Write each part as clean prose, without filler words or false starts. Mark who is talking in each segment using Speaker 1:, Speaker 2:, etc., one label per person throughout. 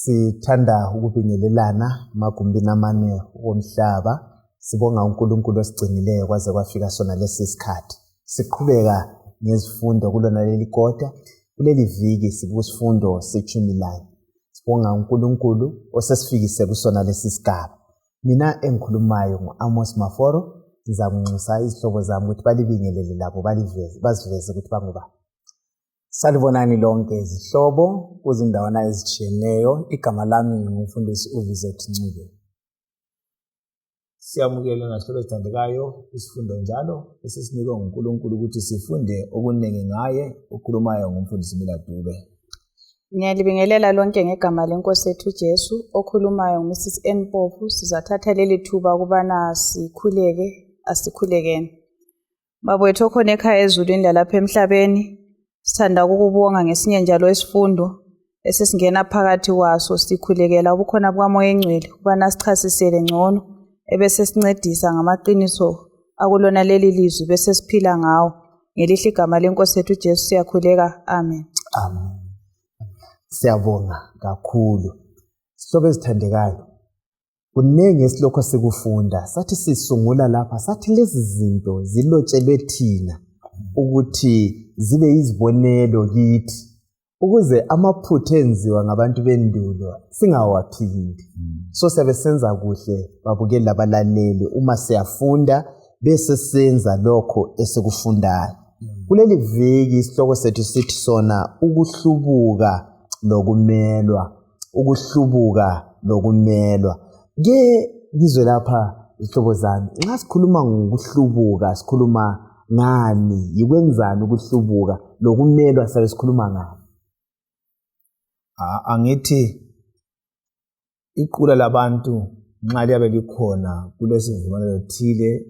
Speaker 1: Sithanda ukubingelelana magumbini amane womhlaba. Sibonga uNkulunkulu osigcinileyo kwaze kwafika sona lesi sikhathi. Siqhubeka ngezifundo kulona leli kodwa kuleli viki sikusifundo se-11. Sibonga uNkulunkulu osesifikise kusona lesi sigaba. Mina engikhulumayo ngu-Amos Maforo. Ngizakunxusa izihlobo zami ukuthi balibingelele labo baziveze ukuthi bangubani. Salibonani lonke izihlobo kuzindawana ezitshiyeneyo. Igama lami ngumfundisi uVizethu Ncube.
Speaker 2: Siyamukela nahlobo ezithandekayo isifundo njalo esisinikwe nguNkulunkulu ukuthi sifunde okuningi ngaye. Okhulumayo ngumfundisi Miladube.
Speaker 3: Ngiyalibingelela lonke ngegama leNkosi yethu Jesu. Okhulumayo nguMrs Mpofu. Sizathatha leli thuba ukubana asikhulekeni. Baba wethu okhona ekhaya ezulwini lalapha emhlabeni, sithanda ukukubonga ngesinye njalo isifundo esesingena phakathi kwaso. Sikhulekela ubukhona bukaMoya Engcwele ukubana sichasisele ngcono ebese sincedisa ngamaqiniso akulona leli lizwi bese siphila ngawo. Ngelihle igama leNkosi yethu Jesu siyakhuleka. Amen.
Speaker 1: Amen. Siyabonga kakhulu. Sihlobo ezithandekayo. Kuningi esilokho sikufunda. Sathi sisungula lapha sathi lezi zinto zilotshelwe thina ukuthi zibe izibonelo kithi ukuze amaphutha enziwa ngabantu bendulo singawaphili. So siyabe senza kuhle babukeli labalaleli uma siyafunda bese senza lokho esikufundayo. Kuleli viki isihloko sethu sithi sona ukuhlubuka nokumelwa. Ukuhlubuka nokumelwa. Ke ngizwe lapha izihlobo zami. Nxa sikhuluma ngokuhlubuka sikhuluma ngani? Yikwenzani ukuhlubuka? Nokumelwa sabe sikhuluma ngani?
Speaker 2: Angithi iqula labantu nxa liyabe likhona kulesivumelwano thile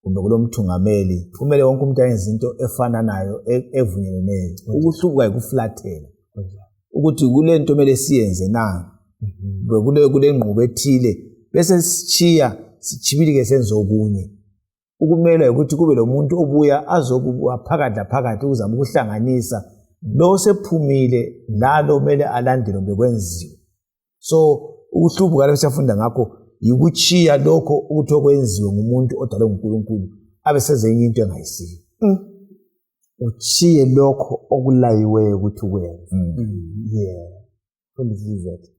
Speaker 2: kumbe kulomthungameli, kumele wonke umuntu ayenze into efananayo evunyelweneyo. Ukuhlubuka yikuflathela. Ukuthi kule nto kumele siyenze na kule ngqubo ethile bese sichibilike senze okunye. Ukumelwa ukuthi kube lo muntu obuya azokuba phakathi uzama ukuhlanganisa lo sephumile lalo kumele alandele bekwenziwe. So ukuhlubuka lesiyafunda ngakho yikuchiya lokho ukuthi okwenziwe ngumuntu odalwe nguNkulunkulu abe senze into engayisiyo. Uchiye lokho okulayiwe ukuthi ukwenze.
Speaker 1: Fundisi.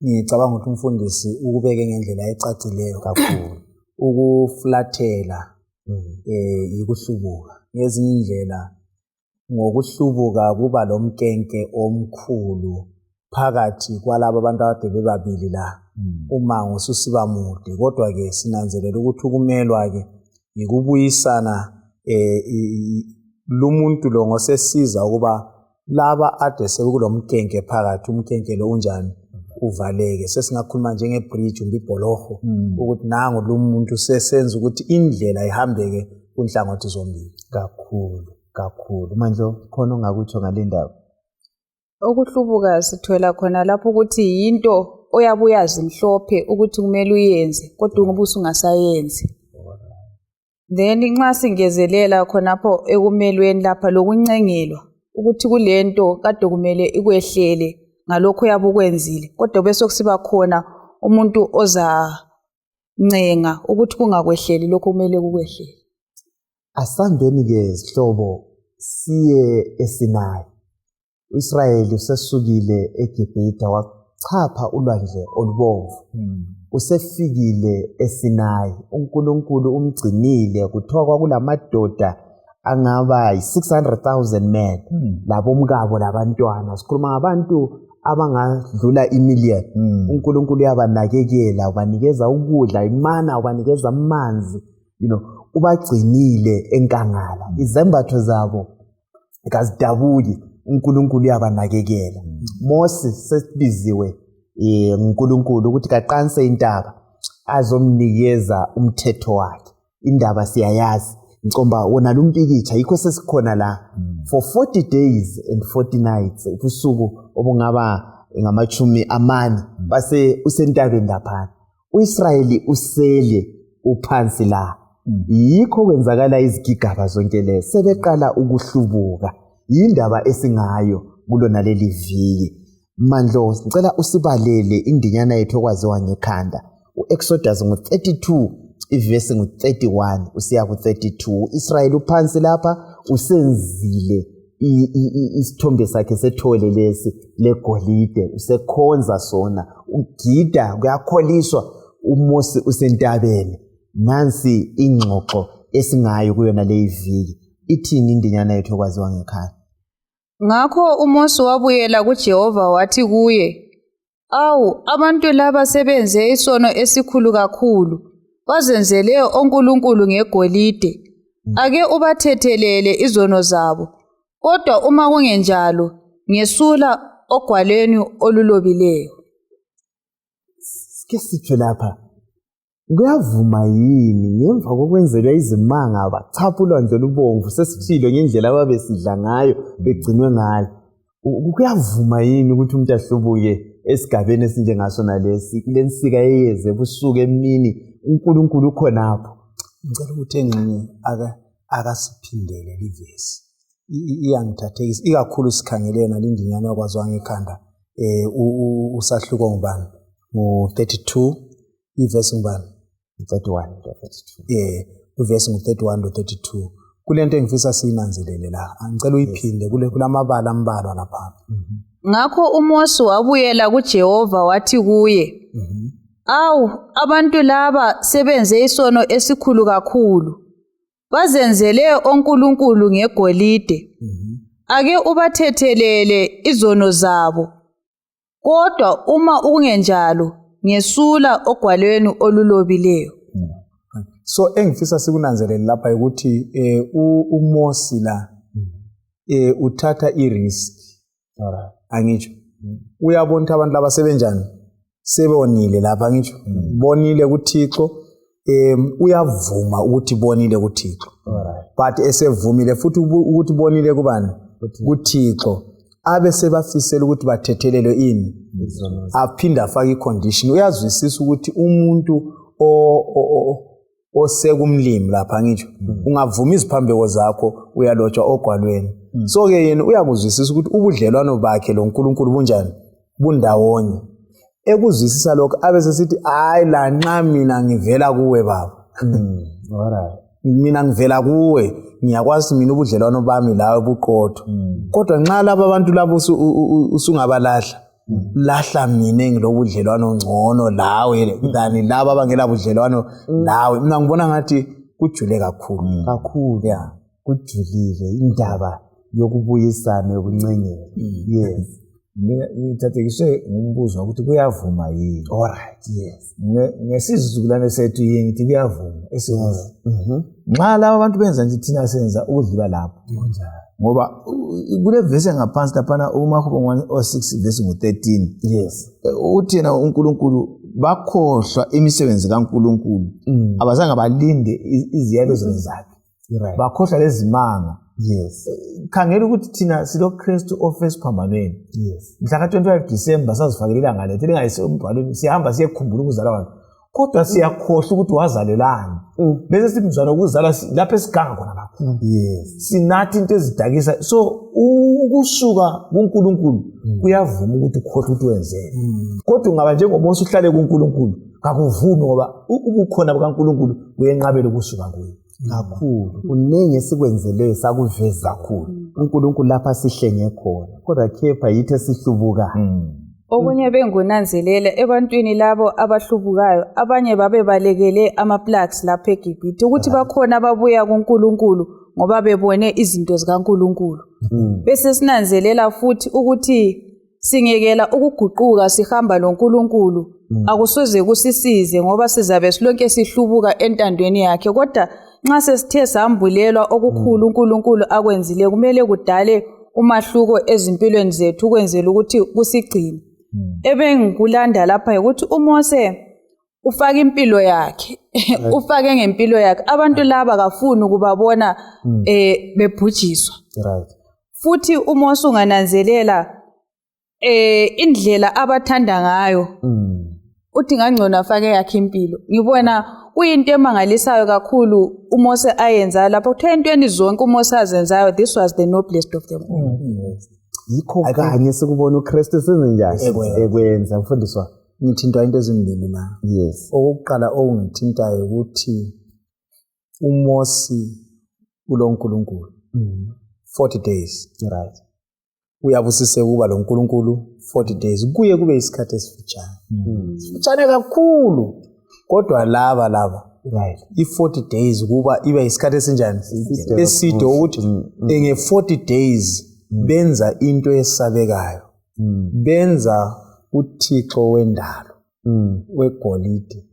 Speaker 2: Ngicabanga ukuthi umfundisi ukubeke ngendlela ecacileyo kakhulu. Ukuflathela yikuhlubuka. Ngezinye indlela ngokuhlubuka kuba lomkenke omkhulu phakathi kwalabo abantu abade bebabili la. Umango ususiba mude kodwa ke sinanzelela ukuthi ukumelwa ke yikubuyisana lumuntu lo ngosesiza ukuba laba ade sekulomkenke phakathi. Umkenke lo unjani? Uvaleke. Sesingakhuluma njengebridge ibholoho ukuthi nangu lo muntu sesenza ukuthi indlela ihambeke kunhlangothi zombili.
Speaker 1: Kakhulu. Manje khona ongakutsho ngalendaba.
Speaker 3: Ukuhlubuka sithola khona lapho ukuthi yinto oyabuyazi mhlophe ukuthi kumele uyenze kodwa ungubuso ungasayenzi. Then nxa singezelela khonapho ekumelweni lapha lokuncengelwa ukuthi kulento kade kumele ikwehlele ngalokho yabukwenzile kodwa bese kusiba khona umuntu ozancenga ukuthi kungakwehleli lokho kumele kukwehlele.
Speaker 1: Asambeni ke sihlobo siye eSinayi. uIsrayeli usesukile eGibhithe wachapha ulwandle olubomvu. Usefikile eSinayi. uNkulunkulu umgcinile kuthiwa kwakulamadoda angaba 600,000 men. Labo umkabo labantwana. Sikhuluma ngabantu abangadlula imillion. uNkulunkulu uyabanakekela, ubanikeza ukudla, imana, ubanikeza amanzi. Ubagcinile enkangala. Izembatho zabo kazidabuki. uNkulunkulu uyabanakekela. Moses sesibiziwe uNkulunkulu ukuthi kaqanse intaba azomnikeza umthetho wakhe. Indaba siyayazi. Ngicomba wona lumpikitsha yikho sesikhona la for 40 days and 40 nights. Ubusuku obungaba ngamachumi amane base usentabeni lapha. uIsrayeli usele uphansi la. Yikho kwenzakala izigigaba zonke lezi. Sebeqala ukuhlubuka. Yindaba esingayo kulona leli viki. Mandlo ngicela usibalele indinyana yethu okwaziwa ngekhanda. U-Exodus ngo-32 ivesi ngo-31 usiya ku-32. Israyeli uphansi lapha usenzile isithombe sakhe sethole lesi legolide usekhonza sona ugida kuyakholiswa uMose usentabeni. Nansi ingxoxo esingayo kuyona le iviki ithini indinyana yethu okwaziwa ngekhanda.
Speaker 3: Ngakho uMose wabuyela kuJehova wathi kuye, "Awu, abantu laba sebenze isono esikhulu kakhulu, bazenzele onkulunkulu ngegolide. Ake ubathethelele izono zabo. Kodwa uma kungenjalo, ngesula ogwalweni olulobileyo."
Speaker 1: Sike sitsho lapha, kuyavuma yini ngemva kokwenzelwa izimanga bachaphulwa nje lubomvu sesithilo ngendlela ababesidla ngayo begcinwe ngayo. Kuyavuma yini ukuthi umuntu ahlubuke esigabeni esinjengasona lesi kulensika eyeze ebusuku emini uNkulunkulu ukhonapho?
Speaker 2: Ngicela ukuthi engxenye akasiphindele livesi. Iyangithathekisa ikakhulu sikhangelena lindinyana yakwaziwa ngekhanda usahluko ngubani ngo-32 ivesi ngubani
Speaker 1: 31 32.
Speaker 2: Uvesi ngu-31 no-32 kulento engifisa siyinanzelele la. Ngicela uyiphinde kulamabala ambalwa lapha.
Speaker 3: Ngakho uMose wabuyela kuJehova wathi kuye, "Awu, abantu laba sebenze isono esikhulu kakhulu, bazenzele onkulunkulu ngegolide. Ake ubathethelele izono zabo. Kodwa uma kungenjalo, ngesula ogwalweni olulobileyo."
Speaker 2: So engifisa sikunanzelele lapha ukuthi uMose la uthatha i-risk. Angitsho uyabona abantu laba sebenjani sebonile lapha ngitsho bonile kuThixo uyavuma ukuthi bonile kuThixo but esevumile futhi ukuthi bonile kubani kuThixo abe sebafisela ukuthi bathethelelwe ini aphinda afaka icondition. Uyazwisisa ukuthi umuntu osekumlimi lapha ngitsho ungavuma iziphambeko zakho uyalotshwa ogwalweni. So ke yena uyakuzwisisa ukuthi ubudlelwano bakhe lo nkulunkulu bunjani bundawonye. Ekuzwisisa lokho abese sithi hayi la nxa mina ngivela kuwe baba. Mina ngivela kuwe ngiyakwazi mina ubudlelwano bami lawe buqotho. Kodwa nxa laba abantu labo usungabalahla lahla mina ngilobudlelwano ngcono lawe ngani laba abangela budlelwano nawe. Mina ngibona ngathi kujule kakhulu
Speaker 1: ya kujulile indaba yokubuyisana yokuncengela. Yes,
Speaker 2: ngithathekiswe ngumbuzo ukuthi kuyavuma yini.
Speaker 1: Alright, yes.
Speaker 2: Ngesizukulwane sethu ngithi kuyavuma esibuza. Nxa laba abantu benza nje thina senza ukudlula lapho. Ngoba kule vesi ngaphansi lapha uMakhoba 1:6 vesi ngo-13.
Speaker 1: Yes.
Speaker 2: Uthi na uNkulunkulu bakhohlwa imisebenzi kaNkulunkulu. Abazange balinde iziyalo zakhe.
Speaker 1: Right.
Speaker 2: Bakhohlwa lezimanga.
Speaker 1: Yes.
Speaker 2: Khangela ukuthi thina silo Kristu ofesi phambanweni.
Speaker 1: Yes.
Speaker 2: Mhla ka-25 December sazifakelela ngalethe lingayisembhalweni siyahamba siyekhumbula ukuzalwa kwakhe. Kodwa siyakhohlwa ukuthi wazalelani. Bese simzwana ukuzala lapha esiganga khona kakhulu.
Speaker 1: Yes.
Speaker 2: Sinathi into ezidakisa. So ukusuka kuNkulunkulu kuyavuma ukuthi ukhohlwe ukuthi wenzele. Kodwa ungaba njengoMose uhlale kuNkulunkulu kakuvumi ngoba ubukhona bukaNkulunkulu kuyenqabela ukusuka kuye.
Speaker 1: Kakhulu kunenge sikwenzeleyo sakuveza kakhulu uNkulunkulu lapha sihlenge khona kodwa kepha yithi sihlubuka.
Speaker 3: Okunye bengunanzelela ebantwini labo abahlubukayo abanye babe balekele ama-plagues lapha eGibhithe ukuthi bakhona ababuya kuNkulunkulu ngoba bebone izinto zikaNkulunkulu. Bese sinanzelela futhi ukuthi singekela ukuguquka sihamba loNkulunkulu akusoze kusisize ngoba sizabe silonke sihlubuka entandweni yakhe. Kodwa nxa sesithe sambulelwa okukhulu uNkulunkulu akwenzile kumele kudale umahluko ezimpilweni zethu ukwenzela ukuthi kusigcine. Ebengikulanda lapha ukuthi uMose ufake impilo yakhe ufake ngempilo yakhe abantu laba kafuni ukubabona bebhujiswa.
Speaker 1: Right.
Speaker 3: Futhi uMose ungananzelela indlela abathanda ngayo uthi ngangcono afake yakhe impilo. Ngibona kuyinto emangalisayo kakhulu uMose ayenza lapho kuthiwa entweni zonke uMose azenzayo this was the noblest of them all.
Speaker 1: yikho kanye sikubona uKristu senzenjani ekwenza mfundiswa.
Speaker 2: Ngithintwa into ezimbili la.
Speaker 1: Yes.
Speaker 2: Okokuqala ongithintayo ukuthi uMosi uloNkulunkulu 40 days.
Speaker 1: Right.
Speaker 2: Uyabusise kuba lo Nkulunkulu 40 days kuye kube isikhathi esifitshane. Sifitshane kakhulu kodwa laba
Speaker 1: right
Speaker 2: i40 days kuba iba isikhathi esinjani eside ukuthi nge40 days benza into esabekayo. Benza uThixo wendalo wegolide.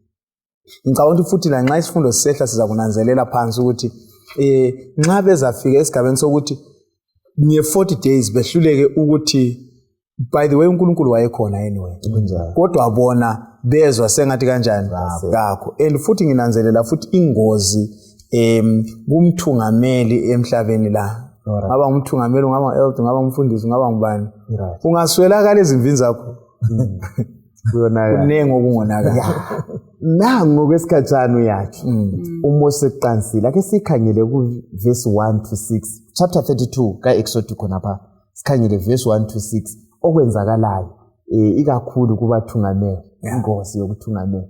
Speaker 2: Ngicabanga ukuthi futhi la nxa isifundo sisehla siza kunanzelela phansi ukuthi nxa bezafika esigabeni sokuthi nge40 days behluleke ukuthi by the way uNkulunkulu wayekhona anyway. Kodwa bona bezwa sengathi kanjani kakho. And futhi nginanzelela futhi ingozi kumthungameli emhlabeni la. Ngaba umthungameli ngaba elder ngaba umfundisi ngaba ngubani. Ungaswelakala ezimvini zakho. Kunengo kungonakala.
Speaker 1: Nango kwesikhatshana uyakhe uMose eqansile ake sikhangele ku verse 1 to 6 chapter 32 kaExodus khona pha sikhangele verse 1 to 6 okwenzakalayo ikakhulu kubathungameli ingozi yokuthungamela.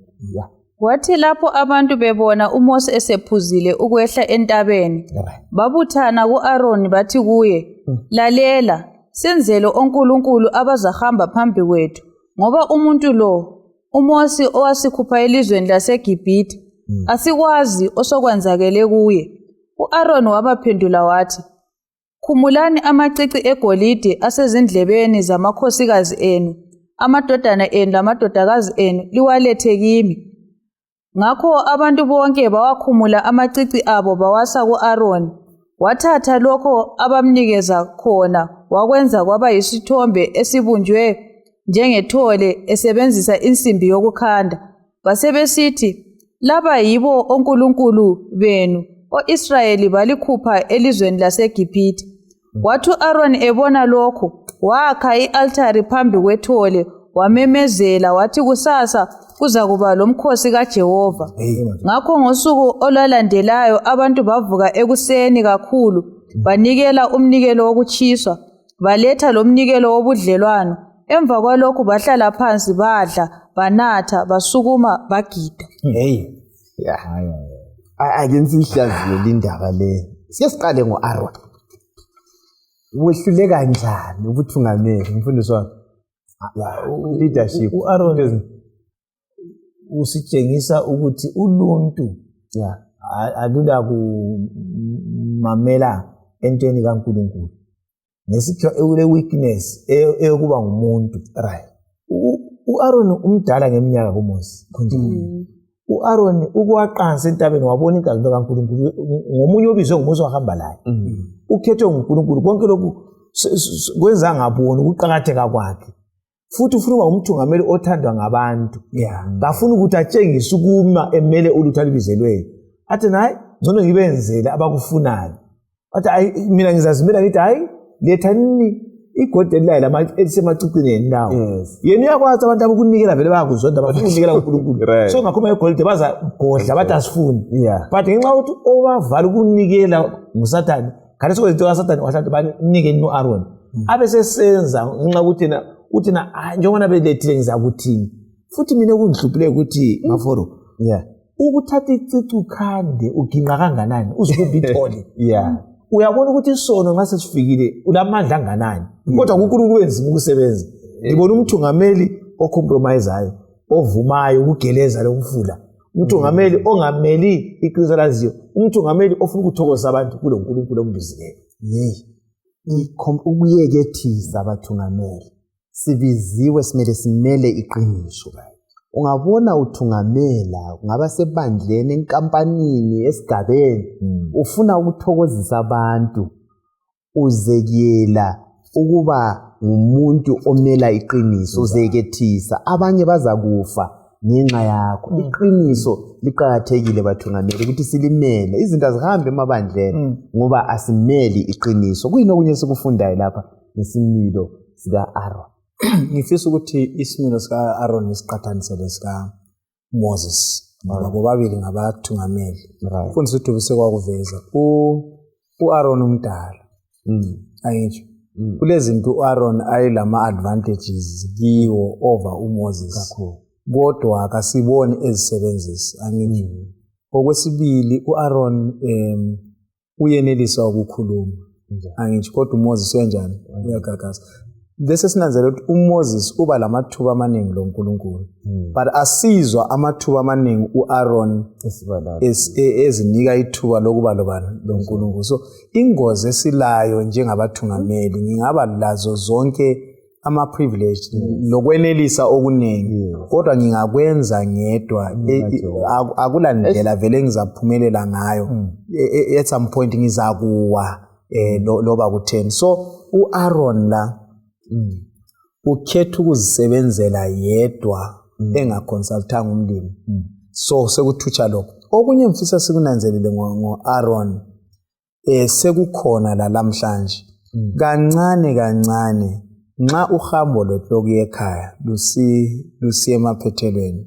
Speaker 3: Wathi lapho abantu bebona uMose esephuzile ukwehla entabeni babuthana kuAaroni bathi kuye, lalela senzele onkulunkulu abazahamba phambi kwethu ngoba umuntu lo uMose owasikhupha elizweni laseGibhithe asikwazi osokwenzakele kuye. uAaroni wabaphendula wathi, khumulani amacici egolide asezindlebeni zamakhosikazi enu, amadodana enu lamadodakazi enu liwalethe kimi. Ngakho abantu bonke bawakhumula amacici abo bawasa kuAaroni. Wathatha lokho abamnikeza khona wakwenza kwaba yisithombe esibunjwe njengethole esebenzisa insimbi yokukhanda. Basebesithi, laba yibo onkulunkulu benu o-Israyeli balikhupha elizweni laseGibhithe. Wathi uAaroni ebona lokho wakha i-altari phambi kwethole wamemezela wathi kusasa kuza kuba lomkhosi kaJehova. Ngakho ngosuku olwalandelayo abantu bavuka ekuseni kakhulu banikela umnikelo wokutshiswa baletha lomnikelo wobudlelwano. Emva kwalokho bahlala phansi badla banatha basukuma bagida.
Speaker 1: Ake sihlaziye lindaba le. Sike siqale ngoAaroni. Wehlule kanjani ubuthungameli mfundiswa? Leadership.
Speaker 2: uAaroni usitshengisa ukuthi uluntu alula kumamela entweni kaNkulunkulu. Nesikho ule weakness eyokuba ngumuntu.
Speaker 1: Right.
Speaker 2: uAaroni umdala ngeminyaka kuMose. uAaroni ukuwaqansa entabeni wabona inkazimulo kaNkulunkulu ngomunye obizwe nguMose wahamba laye. Ukhethwe nguNkulunkulu konke lokhu kwenza ngabona ukuqhakatheka kwakhe. Futhi ufuna umthungameli othandwa ngabantu. Ngafuna ukuthi atshengise ukuma emele ulutho alibizelweyo. Athi nayi ngcono ngibenzele abakufunayo. Athi mina ngizazimela ngithi hayi lethani igodeli layo lama elisemacicini nawo. Yena uyakwazi abantu abokunikela vele bayakuzonda bafuna ukunikela kuNkulunkulu. So ngakhoma egolide baza godla bathi asifuni. But ngenxa ukuthi obavala ukunikela nguSathane kanti sokwenziwa kaSathane wahlathi banikeni uAaroni. Abesesenza ngenxa ukuthi uthina njengoba belethile ngizakuthini. Futhi mina kungihlupile ukuthi ngaforo. Ukuthatha icici ukhande uginqa kanganani uzikuba ithole. Uyabona ukuthi isono nxa sesifikile ulamandla kanganani. Kodwa kuNkulunkulu wenzima ukusebenza. Ngibona umthungameli ocompromiseayo, ovumayo ukugeleza lokufula. Umthungameli ongameli iqiniso laziyo. Umthungameli ofuna ukuthokoza abantu kulo uNkulunkulu ombizileyo.
Speaker 1: Ukuyekethisa abathungameli. Sibiziwe simele simele iqiniso. Ungabona uthungamela ungaba sebandleni enkampanini esigabeni ufuna ukuthokozisa abantu uzekela ukuba ngumuntu omela iqiniso uzekethisa abanye bazakufa ngenxa yakho. Iqiniso liqhakathekile bathungameli ukuthi silimele izinto azihambe emabandleni ngoba asimeli iqiniso. Kuyinokunye sikufundayo lapha nesimilo sikaAaroni.
Speaker 2: Ngifisa ukuthi isimilo sikaAaroni siqhathanisele sika Moses. Ngoba bobabili ngabathungameli. Mfundisi uDube sekwakuveza. uAaroni umdala. Ayitsho. kulezinto uAaron ayilama advantages kiwo over uMoses kodwa akasiboni ezisebenzisa angithi okwesibili uAaron uyenelisa ukukhuluma angithi kodwa uMoses uyenjani uyagagaza bese sinanzela ukuthi uMoses uba lamathuba amaningi loNkulunkulu but asizwa amathuba amaningi uAaron ezinika ithuba lokuba loNkulunkulu so ingozi esilayo njengabathungameli ngingaba lazo zonke ama privilege lokwenelisa okuningi kodwa ngingakwenza ngedwa akulandlela vele ngizaphumelela ngayo at some point ngizakuwa loba kutheni so uAaron la ukhetha ukuzisebenzela yedwa engaconsultanga umlimi so sekuthutsha lokho okunye mfisa sikunanzelele ngoAaron sekukhona la namhlanje kancane nxa uhambo lokuya ekhaya lusiye emaphethelweni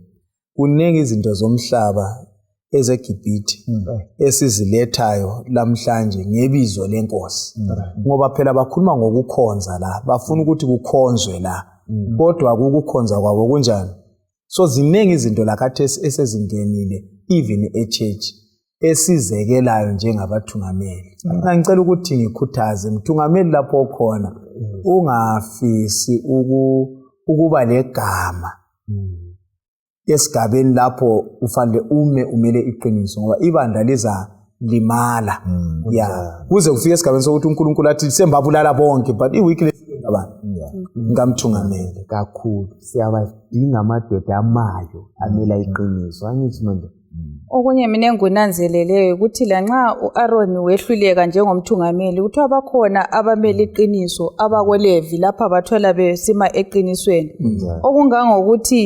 Speaker 2: kuningi izinto zomhlaba ezeGibhithe esizilethayo namhlanje ngebizo lenkosi ngoba phela bakhuluma ngokukhonza la bafuna ukuthi kukhonzwe la kodwa ukukhonza kwabo kunjani so ziningi izinto lakathesi esezingenile even eChurch esizekelayo njengabathungameli ngicela ukuthi ngikhuthaze mthungameli lapho khona ungafisi ukuba legama esigabeni lapho ufanele umele iqiniso ngoba ibandla liza limala kuze kufike esigabeni sokuthi uNkulunkulu athi sembabulala bonke but iweakness abantu ngamthungameli
Speaker 1: kakhulu siyabadinga amadoda amayo amela iqiniso angithi manje
Speaker 3: okunye mina engunanzeleleyo ukuthi lanxa uAaron wehluleka njengomthungameli kuthiwa bakhona abameli iqiniso abakweLevi lapha bathola besima eqinisweni okungangokuthi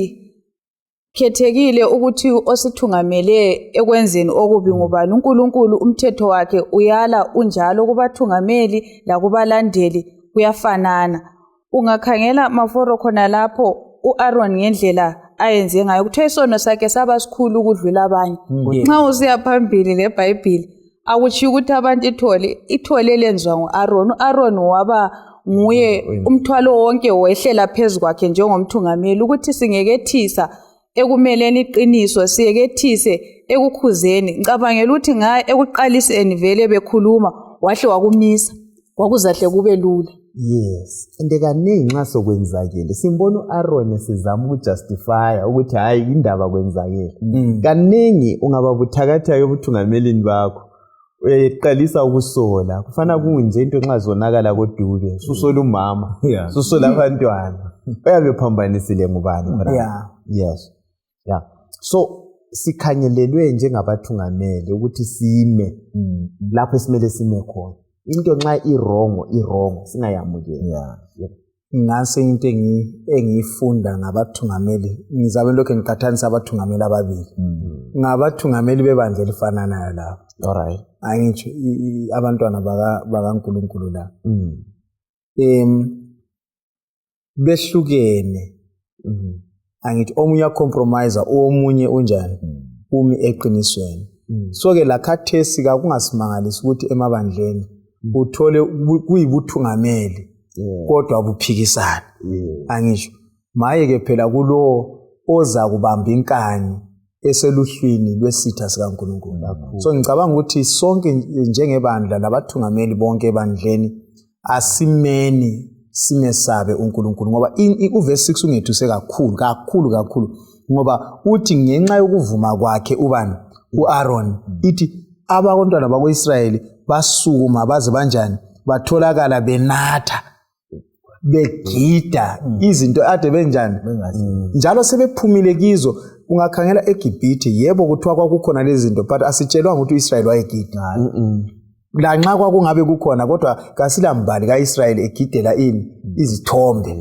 Speaker 3: khethekile ukuthi osithungamele ekwenzeni okubi ngobani uNkulunkulu umthetho wakhe uyala unjalo kubathungameli lakubalandeli kuyafanana ungakhangela maforo khona lapho uAaron ngendlela ayenze ngayo kuthiwa isono sakhe sabasikhulu ukudlula abanye nxa usiya phambili leBhayibhili akuthi ukuthi abantu ithole lenzwa nguAaron uAaron waba nguye umthwalo wonke wehlela phezulu kwakhe njengomthungameli ukuthi singekethisa ekumeleni iqiniso siyekethise ekukhuzeni ngicabangela ukuthi ekuqaliseni vele bekhuluma wahle wakumisa kwakuzahle kube lula
Speaker 1: yes ande kaningi nxa sokwenzakile simbona uAaron sizama ukujustify ukuthi hayi indaba kwenzakile kaningi ungababuthakathaka ebuthungamelini bakho uyeqalisa ukusola kufana kunje into nxa zonakala kodube susola umama susola abantwana bayabephambanisile ngubani yes so sikhanyelelwe njengabathungameli ukuthi sime lapho esimele sime khona into nxa irongo singayamukeli
Speaker 2: ngase into engiyifunda ngabathungameli ngizabe lokho ngiqathanisa abathungameli ababili ngabathungameli bebandla elifananayo lapho
Speaker 1: alright
Speaker 2: angitsho abantwana bakaNkulunkulu la behlukene angithi omunye ucompromise omunye unjani umi eqinisweni so ke lakhathesi kungasimangalisi ukuthi emabandleni uthole kuyibuthungameli kodwa buphikisana angisho maye ke phela kulo oza kubamba inkani eseluhlwini lwesitha sikaNkulunkulu so ngicabanga ukuthi sonke njengebandla labathungameli bonke ebandleni asimeni simesabe uNkulunkulu ngoba uverse 6 ungethuse kakhulu ngoba uthi ngenxa yokuvuma kwakhe ubani uAaron ithi abantwana bakwaIsrayeli basukuma baze banjani batholakala benatha begida izinto ade benjani njalo sebephumile kizo ungakhangela eGibhithe yebo kuthiwa kwakukhona lezi zinto but asitshelwa ukuthi uIsrayeli wayegida la nxa kwakungabe kukhona kodwa kasilambali kaIsrayeli egidela izithombe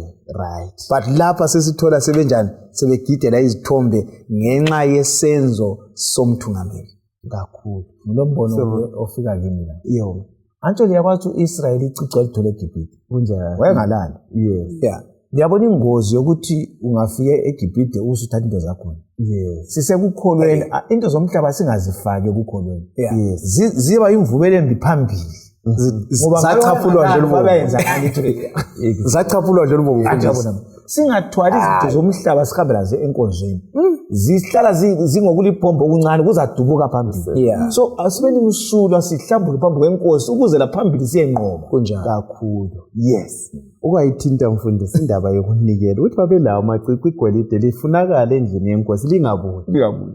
Speaker 2: right but lapha sesithola sebenjani sebegidela izithombe ngenxa yesenzo somthungameli
Speaker 1: kakhulu
Speaker 2: ngilombono ofika kimi la yebo antsho liyakwazi uIsrayeli icicwa lithole eGibhithe kunjani wayengalali
Speaker 1: yes
Speaker 2: ngiyabona ingozi yokuthi ungafike eGibhithe usuthatha into zakho
Speaker 1: yes
Speaker 2: sisekukholweni into zomhlaba singazifake ukukholweni
Speaker 1: yes
Speaker 2: ziba imvubelo embi phambili
Speaker 1: Zachaphulwa nje
Speaker 2: bayenza ngalithi
Speaker 1: zachaphulwa nje
Speaker 2: Umfundisi. Singathwali izinto zomhlaba sikhambela nje enkonzweni. Zihlala zingokulibhomba okuncane kuzadubuka phambili. So asibeni umsulwa sihlambule phambi kwenkosi ukuze la phambili siyenqoba
Speaker 1: kunjalo kakhulu. Yes. Ukwayithinta Mfundisi indaba yokunikela uthi babelawo macici igolide lifunakala endlini yenkosi lingabuyi.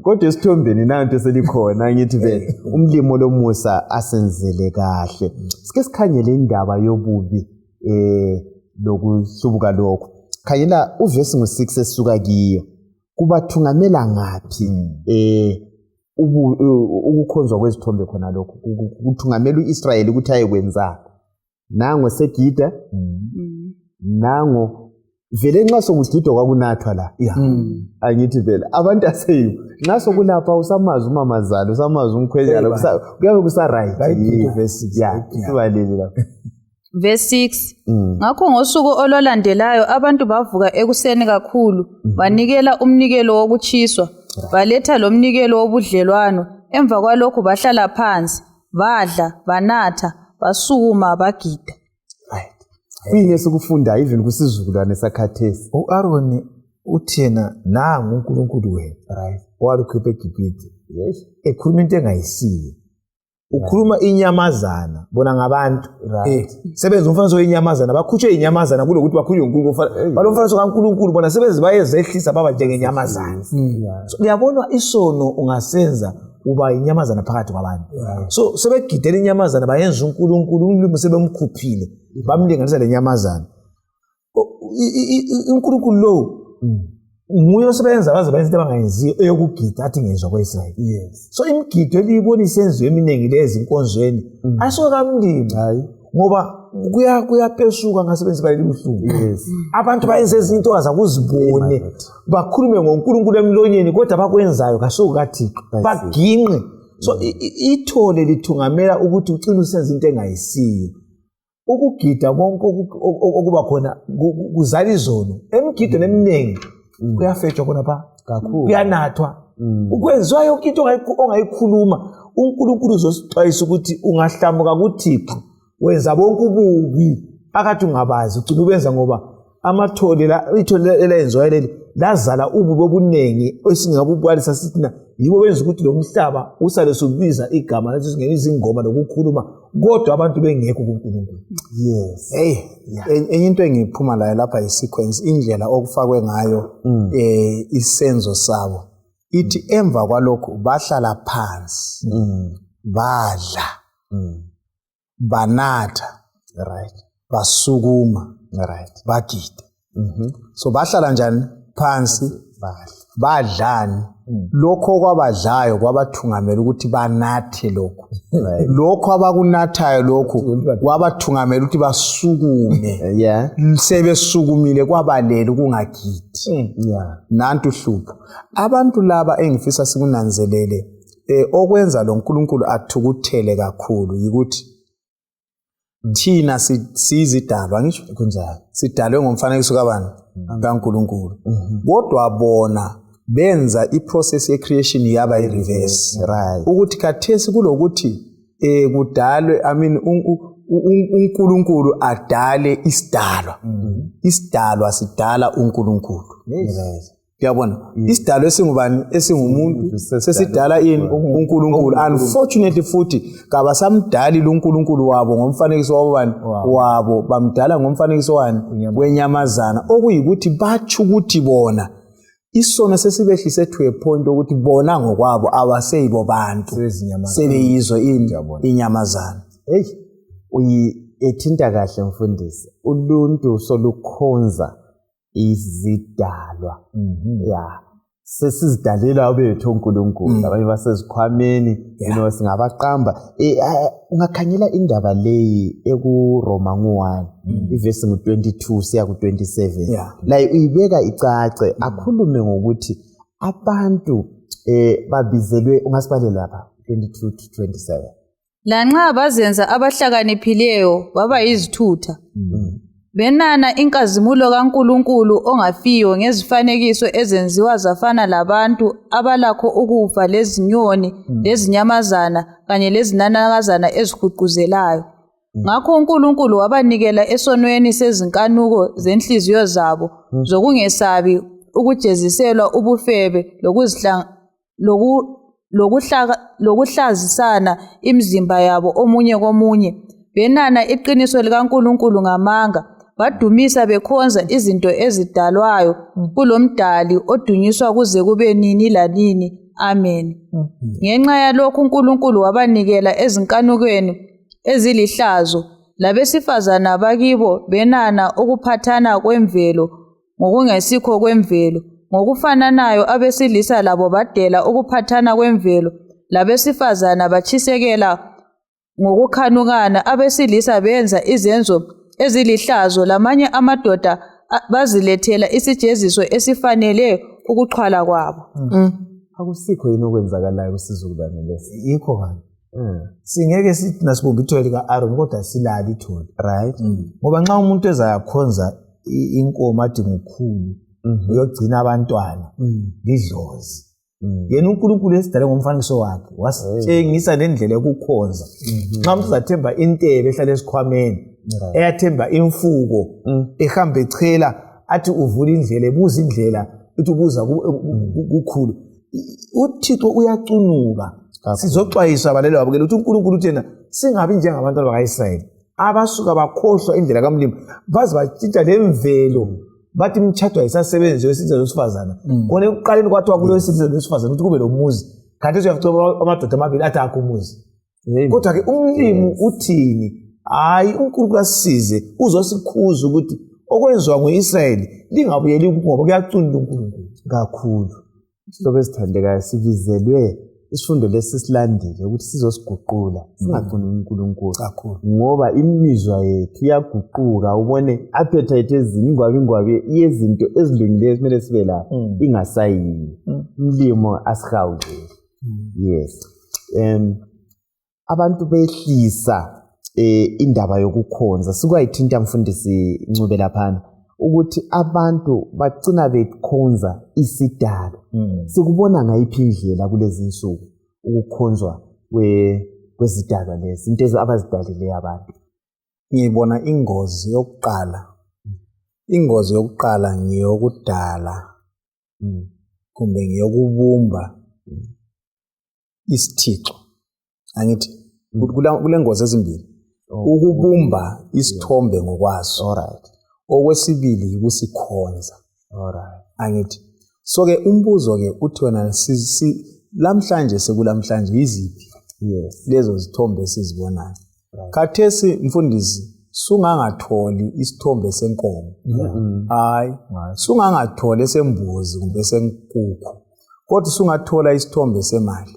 Speaker 1: Kodwa esithombeni nanto selikhona ngithi vele umlimo lomusa asenzele kahle. Sike sikhangele indaba yobubi lokuhlubuka lokho. Khayela uvesi ngo6 esisuka kiyo. Kubathungamela ngapi ukukhonzwa kwezithombe khona lokho kuthungamela uIsrael ukuthi ayekwenza nango segida nango vele nxa sokugidwa kwakunathwa la angithi vele abantu aseyibo nxa sokulapha usamazi umamazalo usamazi umkhwenyana kuyabe kusa right verse sibalele lapha
Speaker 3: verse 6 ngakho ngosuku olwalandelayo abantu bavuka ekuseni kakhulu banikela umnikelo wokuchiswa baletha lomnikelo wobudlelwano emva kwalokho bahlala phansi badla banatha basukuma bagida.
Speaker 1: Kuyini esikufunda even kusizukulwane sakhathesi
Speaker 2: uAaron uthena nangu uNkulunkulu wena owalukhipha eGibhithe ekhuluma into engayisiyo ukhuluma inyamazana bona ngabantu sebenza umfaniso wenyamazana bakhutshwe inyamazana kulokuthi bakhutshwe uNkulunkulu balomfaniso kaNkulunkulu bona sebenza bayezehlisa baba njengenyamazana. So uyabona isono ungasenza uba inyamazana phakathi kwabantu. So sebegidela inyamazana bayenza uNkulunkulu umlimo sebemkhuphile bamlinganisa lenyamazana. uNkulunkulu lo nguye osebenza baze bayenza into abangayenziyo eyokugida athi ngezwe kwaIsrael. So imigido eliyibona isenziwe eminingi lezi inkonzweni ayiso kamlimi ngoba kuyapesuka ngasebenzi baleli buhlungu. Abantu bayenza izinto azakuzibone bakhulume ngoNkulunkulu emlonyeni kodwa bakwenzayo kaSuku kaThixo baginqe. So ithole lithungamela ukuthi ucina usenza into engayisiyo. Ukugida konke okuba khona kuzala izono emigidweni eminingi kuyafetshwa khona pha kakhulu kuyanathwa ukwenziwa yonke into ongayikhuluma uNkulunkulu uzosixwayisa ukuthi ungahlamuka kuThixo wenza bonke ububi akathi ungabazi ugcina ubenza ngoba amathole la ithole elenziwa leli lazala ububi obunengi esingabubalisa sithina yibo benza ukuthi lo mhlaba usale sobiza igama lathi singene izingoma lokukhuluma kodwa abantu bengekho kuNkulunkulu.
Speaker 1: Enye into engiphuma la lapha isequence indlela okufakwe ngayo isenzo sabo ithi emva kwalokho bahlala phansi badla banatha basukuma bagida. So bahlala njani phansi badlani lokho kwabadlayo kwabathungamela ukuthi banathe lokho lokho abakunathayo lokho kwabathungamela ukuthi basukume sebesukumile kwabalela ukungagidi. Nantu uhlupho abantu laba engifisa sikunanzelele okwenza lo nkulunkulu athukuthele kakhulu yikuthi thina sizidalwa ngisho kunjalo sidalwe ngomfanekiso kabani kaNkulunkulu kodwa bona benza iprocess ye-creation yaba i-reverse ukuthi kathesi kulokuthi kudalwe uNkulunkulu adale isidalwa isidalwa sidala uNkulunkulu. Uyabona isidalwa esingubani esingumuntu sesidala ini uNkulunkulu. Unfortunately futhi kabasamdali uNkulunkulu wabo ngomfanekiso wabani wabo bamdala ngomfanekiso wani wenyamazana okuyikuthi bathi ukuthi bona isono sesibehlise to a point ukuthi bona ngokwabo abaseyibo bantu sebeyizo inyamazana. Ethinta kahle Mfundisi uluntu solukhonza izidalwa sesizidalela bethu uNkulunkulu abanye basezikhwameni singabaqamba. Ungakhanyela indaba leyi ekuRoma 1 ivesi ngu22 siya ku27 la uyibeka icace akhulume ngokuthi abantu babizelwe ungasibalela lapha 22 to 27
Speaker 3: lanxa bazenza abahlakaniphileyo baba yizithutha benana inkazimulo kaNkulunkulu ongafiyo ngezifanekiso ezenziwa zafana labantu abalakho ukufa lezinyoni lezinyamazana kanye lezinanakazana ezihuquzelayo Ngakho uNkulunkulu wabanikela esonweni sezinkanuko zenhliziyo zabo zokungesabi ukujeziselwa ubufebe lokuhlazisana imizimba yabo omunye komunye, benana iqiniso likaNkulunkulu ngamanga, badumisa bekhonza izinto ezidalwayo kulomdali odunyiswa kuze kube nini lanini. Amen. Ngenxa yalokhu uNkulunkulu wabanikela ezinkanukweni ezilihlazo, labesifazana bakibo benana ukuphathana kwemvelo ngokungesikho kwemvelo. Ngokufananayo abesilisa labo badela ukuphathana kwemvelo, labesifazana batshisekela ngokukhanukana. Abesilisa benza izenzo ezilihlazo, lamanye amadoda bazilethela isijeziso esifanele ukuxhwala kwabo.
Speaker 1: Akusikho yini okwenzakalayo kusizukulwane lesi?
Speaker 2: Yikho kanti. Singeke sithi nasibumba ithole lika-Aaron kodwa silala ithole.
Speaker 1: Right.
Speaker 2: Ngoba nxa umuntu ezayakhonza inkomo adinga ukhulu uyogcina abantwana lidlozi. Yena uNkulunkulu esidale ngomfanekiso wakhe wasitshengisa nendlela yokukhonza. Nxa umuntu uzathemba intebe ehlala esikhwameni, eyathemba imfuko, ehamba echela athi uvula indlela, ebuza indlela, uthi ubuza kukhulu. uThixo uyacunuka. Sizoxwayiswa abalelo babukela ukuthi uNkulunkulu uthena singabi njengabantu bakaIsrayeli abasuka bakhohlwa indlela kaMlimo baze batshintsha lemvelo bathi imtshado isasebenzi wesilisa losifazana kone ekuqaleni kwathiwa kulo wesilisa losifazana ukuthi kube lomuzi kanti uyafica amadoda amabili athi akho umuzi. Kodwa ke uMlimo uthini? Hayi, uNkulunkulu asisize uzosikhuza ukuthi okwenziwa ngoIsrayeli lingabuyeli ngoba kuyacunula uNkulunkulu
Speaker 1: kakhulu. Isihlobo esithandekayo sivizelwe isifundo lesi silandile ukuthi sizosiguqula singagcini uNkulunkulu
Speaker 2: kakhulu
Speaker 1: ngoba imizwa yethu iyaguquka. Ubone appetite ezingwabi yezinto ezilungileyo kumele sibe la ingasayini Mlimo asihawule. Yes. Abantu behlisa indaba yokukhonza sikwayithinta mfundisi Ncube laphana ukuthi abantu bagcina bekhonza isidalo. Sikubona ngayiphi indlela kulezi insuku ukukhonzwa kwezidalwa lezi into abazidalile abantu?
Speaker 2: Ngibona ingozi yokuqala ngiyokudala kumbe ngiyokubumba isithixo. Angithi kule ngozi ezimbili. Ukubumba isithombe ngokwaso.
Speaker 1: Alright.
Speaker 2: Okwesibili ukusikhonza.
Speaker 1: Alright.
Speaker 2: Angithi so ke umbuzo ke uthi wena lamhlanje sekulamhlanje iziphi lezo zithombe esizibonayo? Khathesi mfundisi sungangatholi isithombe senkomo. Hayi, sungangatholi sembuzi kumbe senkukhu. Kodwa sungathola isithombe semali.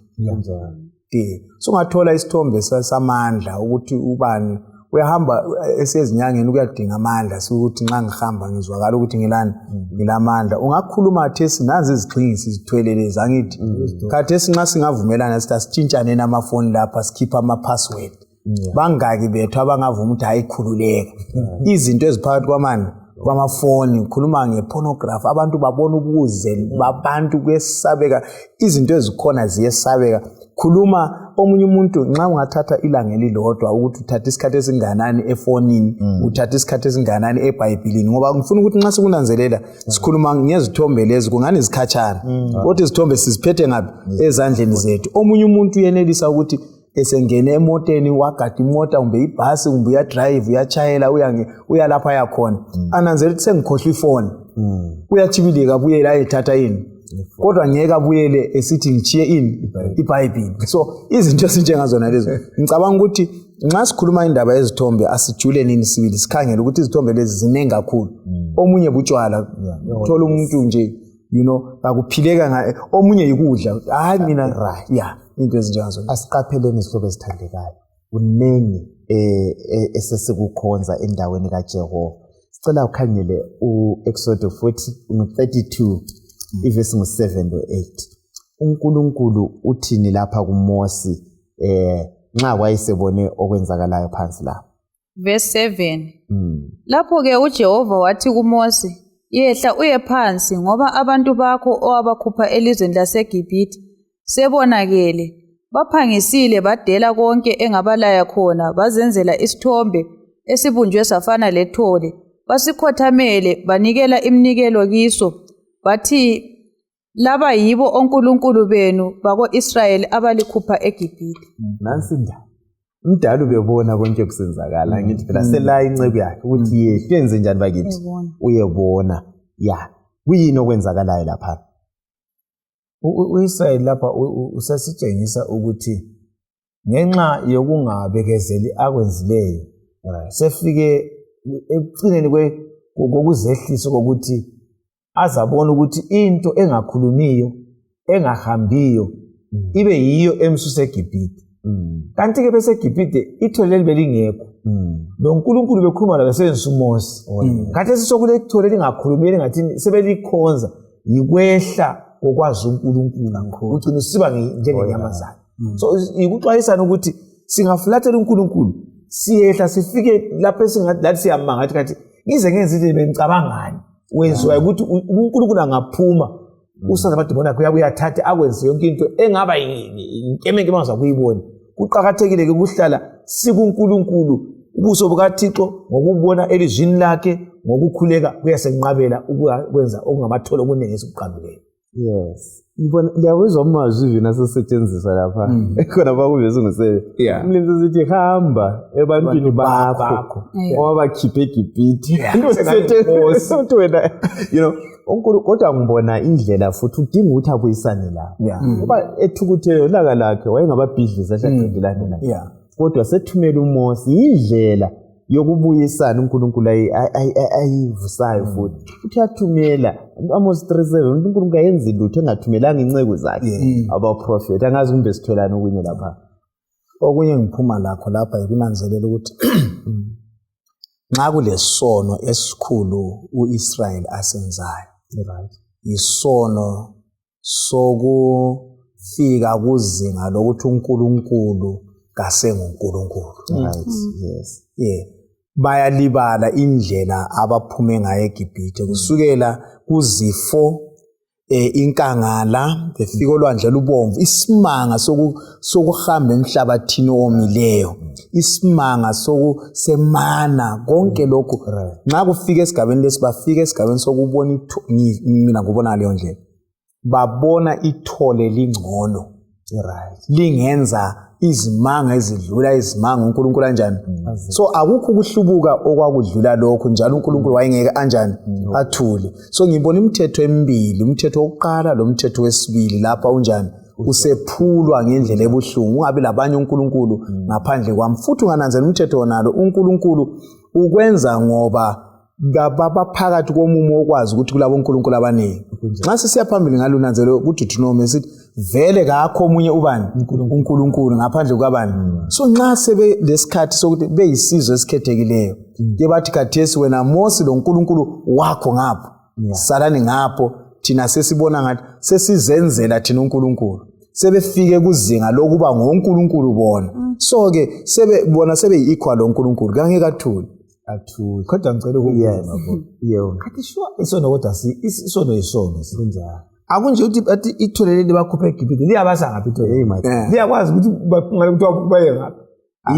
Speaker 2: Sungathola isithombe samandla ukuthi ubani uyahamba esezinyangeni ukuyadinga amandla ukuthi nxa ngihamba ngizwakala ukuthi ngilamandla. Ungakhuluma athi nazi izixhingi sizithweleleza angithi khathesi nxa singavumelana sithi asitshintshane namafoni lapha sikhipha ama-password. Bangaki bethu abangavuma ukuthi hayikhululeka izinto eziphakathi kwamafoni ngikhuluma ngepornography abantu babona ubuze babantu kuyesabeka izinto ezikhona ziyesabeka. Khuluma omunye umuntu nxa ungathatha ilanga elilodwa ukuthi uthatha isikhathi esinganani efonini uthatha isikhathi esinganani eBhayibhelini ngoba ngifuna ukuthi nxa sikunanzelela sikhuluma ngezithombe lezi kungani izikhatshana kodwa izithombe siziphethe ngapi ezandleni zethu. Omunye umuntu uyenelisa ukuthi esengene emoteni wagada imota kumbe ibhasi kumbe uyadrive uyachayela uya lapha yakhona ananzela ukuthi sengikhohlwa ifoni uyachibilika buyela ayethatha yini kodwa ngeke abuyele esithi ngichiye iBhayibheli. So izinto esinjengazona lezo ngicabanga ukuthi nxa sikhuluma indaba yezithombe asijule nini sibili sikhangele ukuthi izithombe lezi zinengi kakhulu. Omunye butshwala uthola umuntu nje akuphileka omunye yikudla hayi mina into ezinjengazona.
Speaker 1: Asiqapheleni isihlobo esithandekayo kunengi esesikukhonza endaweni kaJehova. Sicela ukhangele uExodus 32 ivesi 7 to 8. uNkulunkulu uthini lapha kuMose nxa wayesebone okwenzakalayo phansi lapha.
Speaker 3: Verse 7. Lapho ke uJehova wathi kuMose, yehla uye phansi ngoba abantu bakho owabakhupha elizweni laseGibhithe sebonakele baphangisile badela konke engabalaya khona bazenzela isithombe esibunjwe safana lethole basikhothamele banikela iminikelo kiso bathi laba yibo onkulunkulu benu bako-Israyeli abalikhupha eGibhithe.
Speaker 1: Nansi indaba umdala ubebona konke kusenzakala ngithi phela sela incebo yakhe ukuthi yenze njani bakithi uyebona ya kuyini okwenzakalayo lapha.
Speaker 2: U-Israyeli lapha usasitshengisa ukuthi ngenxa yokungabekezeli akwenzileyo sefike ekugcineni kokuzehlisa kokuthi azabona ukuthi into engakhulumiyo engahambiyo ibe yiyo emsusa eGibhithe. Kanti ke bese eGibhithe ithole leli belingekho. Lo nkulunkulu bekhuluma la besebenzisa uMose. Kanti sisokule ithole lingakhulumeli ngathi sebelikhonza yikwehla kokwazi uNkulunkulu ugcina siba njengenyamazana. So ikuxwayisana ukuthi singafulathela uNkulunkulu siyehla sifike lapho esingathi siyamanga ngathi ngize ngenze into bengicabangani wenziwa ukuthi uNkulunkulu angaphuma usaza amadimoni akhe uyathatha akwenze yonke into engaba inkemenge bangaza kuyibona. Kuqhakathekile ke ukuhlala sikuNkulunkulu ubuso bukaThixo ngokubona elizwini lakhe ngokukhuleka kuyasenqabela ukwenza okungamatholo okuningi esikuqambileyo.
Speaker 1: Yes. Ngibona ngiyawezwa amazwi ivina asesetshenziswa lapha. Khona bakuveza ngusebe. Umlimi sithi hamba ebantwini bakho owabakhiphe eGibhithe. Into sethe wena onkulu kodwa ngibona indlela futhi udinga ukuthi abuyisane la. Ngoba ethukuthele laka lakhe wayengababhidliza hlaqedelane la. Kodwa sethumela uMose indlela yokubuyisana uNkulunkulu ayivusayo futhi uyathumela Amos 3:7 uNkulunkulu kayenzi lutho engathumelanga inceke zakhe abaprofeti angazi kumbe sitholana okunye lapha.
Speaker 2: Okunye ngiphuma lapho lapha yikunanzelela ukuthi nxa kulesono esikhulu uIsrael asenzayo isono sokufika kuzinga lokuthi uNkulunkulu kasenguNkulunkulu.
Speaker 1: Yes.
Speaker 2: Bayalibala indlela abaphume ngayo eGibhithe kusukela kuzifo inkangala befika olwandle lubomvu isimanga sokuhamba emhlabathini omileyo isimanga sokusemana konke lokho nxa kufika esigabeni lesibafika esigabeni sokubona mina ngubona leyo ndlela babona ithole lingcono lingenza izimanga ezidlula izimanga uNkulunkulu kanjani. So akukho ukuhlubuka okwakudlula lokho njalo uNkulunkulu wayengeke kanjani athule. So ngibona imithetho emibili umthetho wokuqala lo mthetho wesibili lapha unjani usephulwa ngendlela ebuhlungu ungabi labanye uNkulunkulu ngaphandle kwami futhi ungananzela umthetho wonalo uNkulunkulu ukwenza ngoba baphakathi komumo okwazi ukuthi kulabo uNkulunkulu abaningi. Nxa sisiya phambili ngalunanzela ukuthi Deuteronomy sithi vele kakho omunye ubani uNkulunkulu ngaphandle kwabani. So nxa sebe lesikhathi sokuthi beyisizwe esikhethekileyo ke bathi khathesi wena Mose lo uNkulunkulu wakho ngapho salani ngapho thina sesibona ngathi sesizenzela thina uNkulunkulu sebefike kuzinga lokuba ngoNkulunkulu bona. So ke sebebona sebe equal uNkulunkulu kangeke athule kodwa ngicela ukubuza kathi sure isono kodwa isono isono sinjalo akunje ukuthi ithole leli bakhupha eGibhithe liyabasa ngaphi ithole liyakwazi ukuthi ngakuthiwa baye ngaphi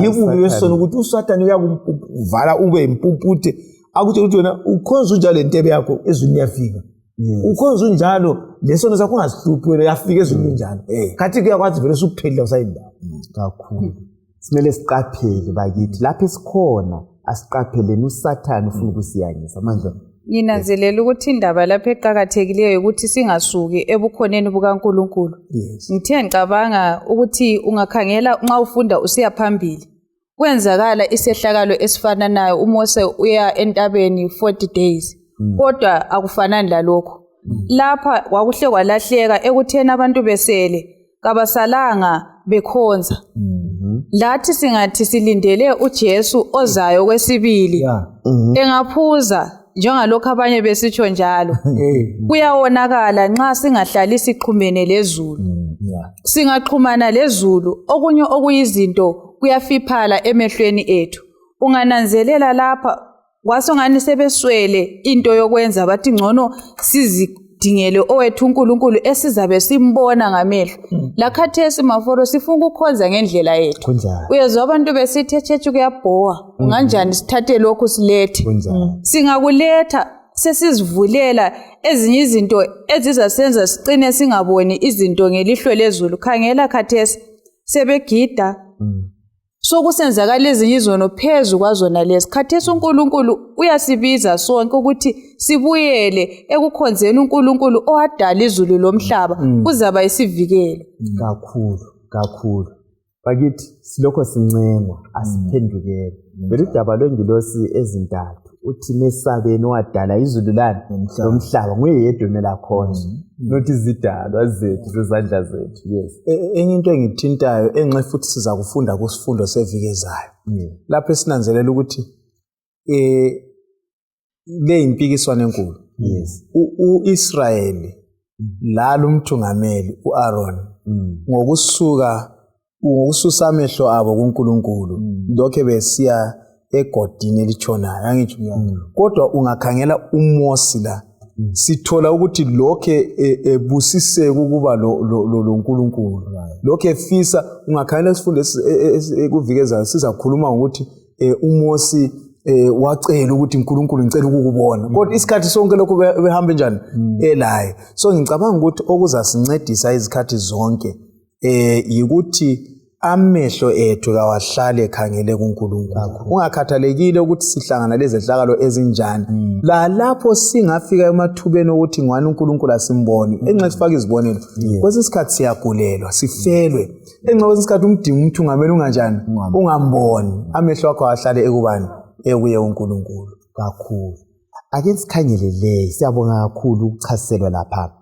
Speaker 2: yikubi wesono ukuthi uSathane uyakuvala ube impumputhe akuthi ukuthi wena ukhonza unjalo entebe yakho ezweni yafika ukhonza unjalo lesono sakho ungazihluphi wena yafika ezweni njalo kathi kuyakwazi vele usuphelile usayindawo
Speaker 1: kakhulu. Simele siqaphele bakithi lapha esikhona asiqapheleni uSathane ufuna ukusiyanyisa manje.
Speaker 3: Nginanzelela ukuthi indaba lapha eqhakathekileyo ukuthi singasuki ebukhoneni bukaNkulunkulu. Ngithe ngicabanga ukuthi ungakhangela nxa ufunda usiya phambili kwenzakala isehlakalo esifana nayo uMose uya entabeni 40 days kodwa akufanani lalokho. Lapha kwakuhle kwalahleka ekuthena abantu besele kabasalanga bekhonza. Lathi singathi silindele uJesu ozayo kwesibili engaphuza njengalokho abanye besitsho njalo kuyawonakala nxa singahlali siqhumene lezulu. Singaxhumana lezulu okunye okuyizinto kuyafiphala emehlweni ethu. Ungananzelela lapha kwasongani sebeswele into yokwenza bathi ngcono sidingele owethu uNkulunkulu esizabe simbona ngamehlo la khathesi maforo sifuna ukukhonza ngendlela yethu
Speaker 1: kunjani
Speaker 3: uyezwa abantu besithi echechi kuyabhowa unganjani sithathe lokhu silethe singakuletha sesizivulela ezinye izinto ezizasenza sicine singaboni izinto ngelihlo lezulu khangela khathesi sebegida sokusenzakala ezinye izono phezu kwazona lezi khathesi uNkulunkulu uyasibiza sonke ukuthi sibuyele ekukhonzeni uNkulunkulu owadala izulu lomhlaba kuzaba isivikelo
Speaker 1: kakhulu bakithi silokho sincengwa asiphendukele belidaba lwengilosi ezintathu uthi mesabeni wadala izulu lani lomhlaba nguye yedwa omela khonza nothi izidalwa zethu zezandla zethu yes
Speaker 2: enye into engithintayo enxe futhi siza kufunda kusifundo sevikezayo lapho esinanzelela ukuthi le impikiswano enkulu
Speaker 1: yes
Speaker 2: uIsrayeli lalo umthungameli uAaron ngokususa amehlo abo kuNkulunkulu lokho besiya egodini elichonayo angitsho kodwa ungakhangela uMose la sithola ukuthi lokhe ebusiseke ukuba lo nkulunkulu lokhe efisa ungakhangela isifundo ekuvikeza sizakhuluma ukuthi uMose wacela ukuthi uNkulunkulu ngicela ukukubona kodwa isikhathi sonke lokho behamba njani elaye so ngicabanga ukuthi okuzasincedisa izikhathi zonke yikuthi amehlo ethu kawahlale ekhangele kuNkulunkulu ungakhathalekile ukuthi sihlangana lezi zenhlakalo ezinjani la lapho singafika emathubeni ukuthi ngwani uNkulunkulu asimboni enxa sifaka izibonelo kwesinye isikhathi siyagulelwa sifelwe enxa kwesinye isikhathi umdingo umthungameli unganjani ungamboni amehlo akho ahlale ekubani ekuye uNkulunkulu
Speaker 1: kakhulu ake sikhangele le siyabonga kakhulu ukuchaselwa lapha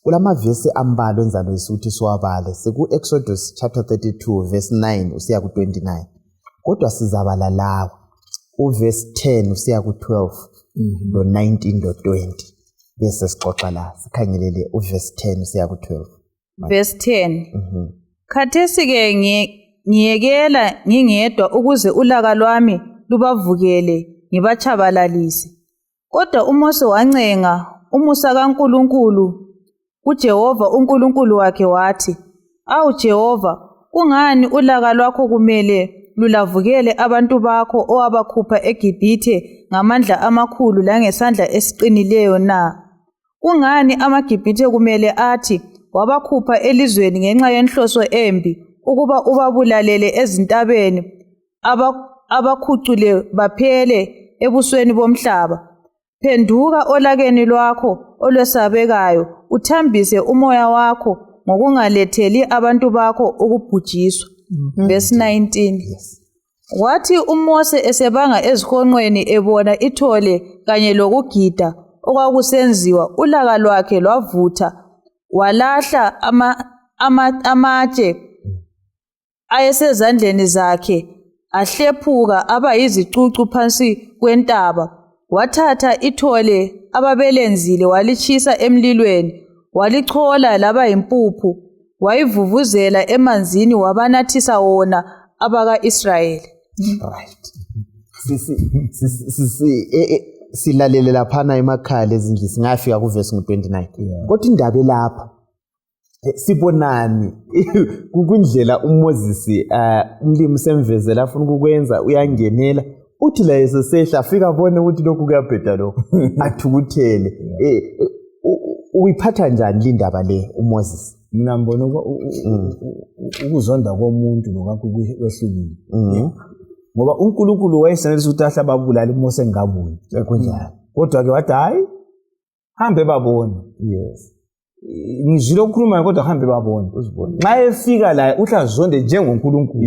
Speaker 1: kulamavesi ambalwa enzalo isuthi siwabale seku Exodus chapter 32 verse 9 usiya ku 29 kodwa sizabala lawo uverse 10 usiya ku 12 lo 19 lo 20 bese sixoxa la sikhangelele uverse 10 usiya ku 12
Speaker 3: verse 10 khathesi ke ngiyekela ngingedwa ukuze ulaka lwami lubavukele ngibachabalalise kodwa uMose wancenga umusa kaNkulunkulu uJehova uNkulunkulu wakhe wathi awu Jehova kungani ulaka lwakho kumele lulavukele abantu bakho owabakhupha eGibhithe ngamandla amakhulu langesandla esiqinileyo na kungani amaGibhithe kumele athi wabakhupha elizweni ngenxa yenhloso embi ukuba ubabulalele ezintabeni abakhucule baphele ebusweni bomhlaba phenduka olakeni lwakho olwesabekayo uthambise umoya wakho ngokungaletheli abantu bakho ukubhujiswa verse 19 wathi uMose esebanga ezihonqweni ebona ithole kanye lokugida okwakusenziwa ulaka lwakhe lwavutha walahla amatshe ayesezandleni zakhe ahlephuka aba yizicucu phansi kwentaba wathatha ithole ababelenzile walichisa emlilweni walichola laba impuphu wayivuvuzela emanzini wabanathisa wona abaka-Israyeli
Speaker 1: right silalele laphana emakhaya ezindlini singafika kuverse 29 kodwa indaba lapha sibonani kundlela uMoses umlimi semvezela afuna ukukwenza uyangenela uthi la esesehla afika abone ukuthi lokhu kuyabheda lokho athukuthele uyiphatha njani lindaba le uMoses
Speaker 2: mina mbona ukuzonda komuntu lokho kwehlukile ngoba uNkulunkulu wayesenelisa ukuthi ahlaba abulala uMose ngabuni
Speaker 1: kunjani
Speaker 2: kodwa ke wathi hayi hambe babone
Speaker 1: yes
Speaker 2: ngizilo ukukhuluma kodwa hambe babone uzibone nxa efika la uhlazonde njengoNkulunkulu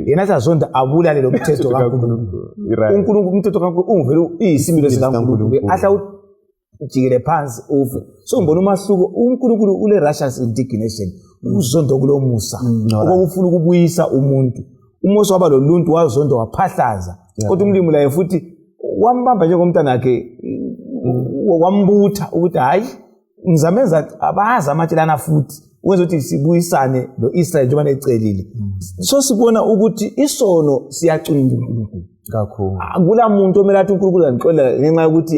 Speaker 2: yena azazonda abulale lo mthetho kaNkulunkulu uNkulunkulu umthetho kaNkulunkulu ungivele iyisimilo sikaNkulunkulu ahla ujikele phansi ufe so ngibona umahluko uNkulunkulu ule righteous indignation uzonda kulomusa okufuna ukubuyisa umuntu uMose waba loluntu wazonda waphahlaza kodwa umlimi la futhi wambamba njengomntana wakhe wambutha ukuthi hayi ngizamenza abaza amatshelana futhi ukwenza ukuthi sibuyisane lo-Israyeli njengoba ecelile so sibona ukuthi isono siyacunga uNkulunkulu
Speaker 1: kakhulu
Speaker 2: akula muntu omele athi uNkulunkulu angixolela ngenxa yokuthi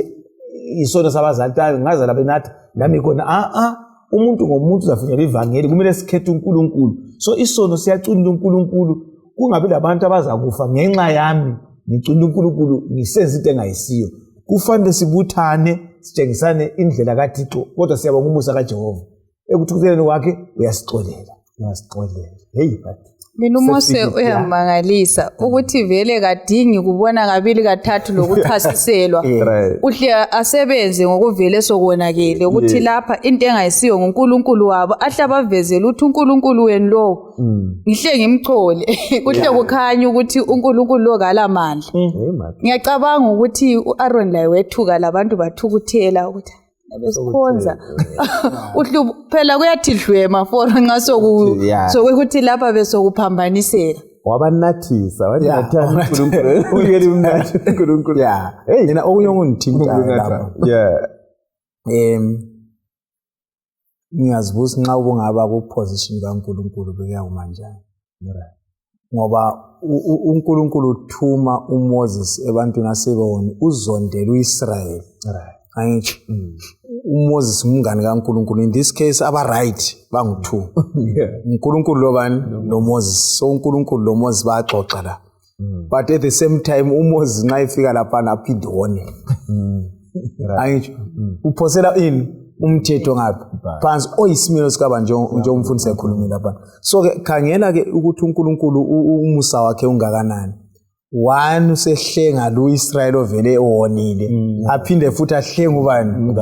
Speaker 2: isono sabazali ngaze lapha nathi nami khona umuntu ngomuntu uzafinyela ivangeli kumele sikhethe uNkulunkulu. So isono siyacunda uNkulunkulu, kungabi labantu abazakufa ngenxa yami ngicunda uNkulunkulu ngisenza into engayisiyo. Kufanele sibuthane sitshengisane indlela kaThixo, kodwa siyabonga umusa kaJehova ekuthukeleni kwakhe uyasixolela. Hey bathi
Speaker 3: mina uMose uyamangalisa ukuthi vele kadingi kubona kabili kathathu lokuchasiselwa. Uhle asebenze ngokuvele sokonakele ukuthi lapha into engayisiyo ngoNkulunkulu wabo ahle bavezele ukuthi uNkulunkulu wenu lo ngihle ngimchole kuhle kukhanya ukuthi uNkulunkulu lo kalamandla. Ngiyacabanga ukuthi uAaron laye wethuka labantu bathukuthela ukuthi besikhonza uhlu phela kuyathi dlwema for nxa sokuthi lapha besokuphambaniseka
Speaker 1: wabanathisa wathanda uNkulunkulu uyeli umnathi uNkulunkulu
Speaker 2: hey yena okunye ongithinta lapha ngiyazibuza nxa ubungaba ku position kaNkulunkulu bekuya kumanjani ngoba uNkulunkulu uthuma uMoses ebantwini asebewoni uzondela uIsrael angithi uMoses umngane kaNkulunkulu in this case aba right bangu2 uNkulunkulu lobani noMoses so uNkulunkulu noMoses baxoxa la but at the same time uMoses nxa efika lapha aphinde wone angithi uphosela ini umthetho ngapha phansi oyisimilo sikaba nje umfundisi ekhulumile lapha so ke khangela ke ukuthi uNkulunkulu umusa wakhe ungakanani. One usehlenga loIsrael ovele ewonile aphinde futhi ahlenga ubani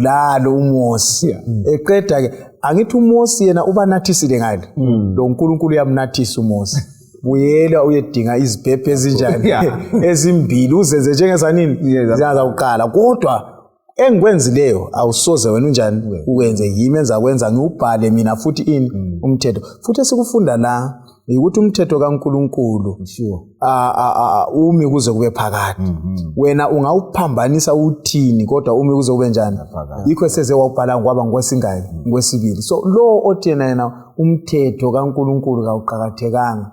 Speaker 2: lalo uMose eqeda ke angithi uMose yena ubanathisile ngale lo uNkulunkulu uyamnathisa uMose buyela uyedinga izibhebhe ezinjani ezimbili uzenze njengesanini ziyaza uqala kodwa engikwenzileyo awusoze wena unjani ukwenze yimi enza kwenza ngiubhale mina futhi ini umthetho futhi esikufunda la ukuthi umthetho kaNkulunkulu umi kuze kube phakade wena ungawuphambanisa uthini kodwa umi kuze kube njani yikho seze wawubhala kwaba ngwesingane ngwesibili so lo othena yena umthetho kaNkulunkulu kawuqhakathekanga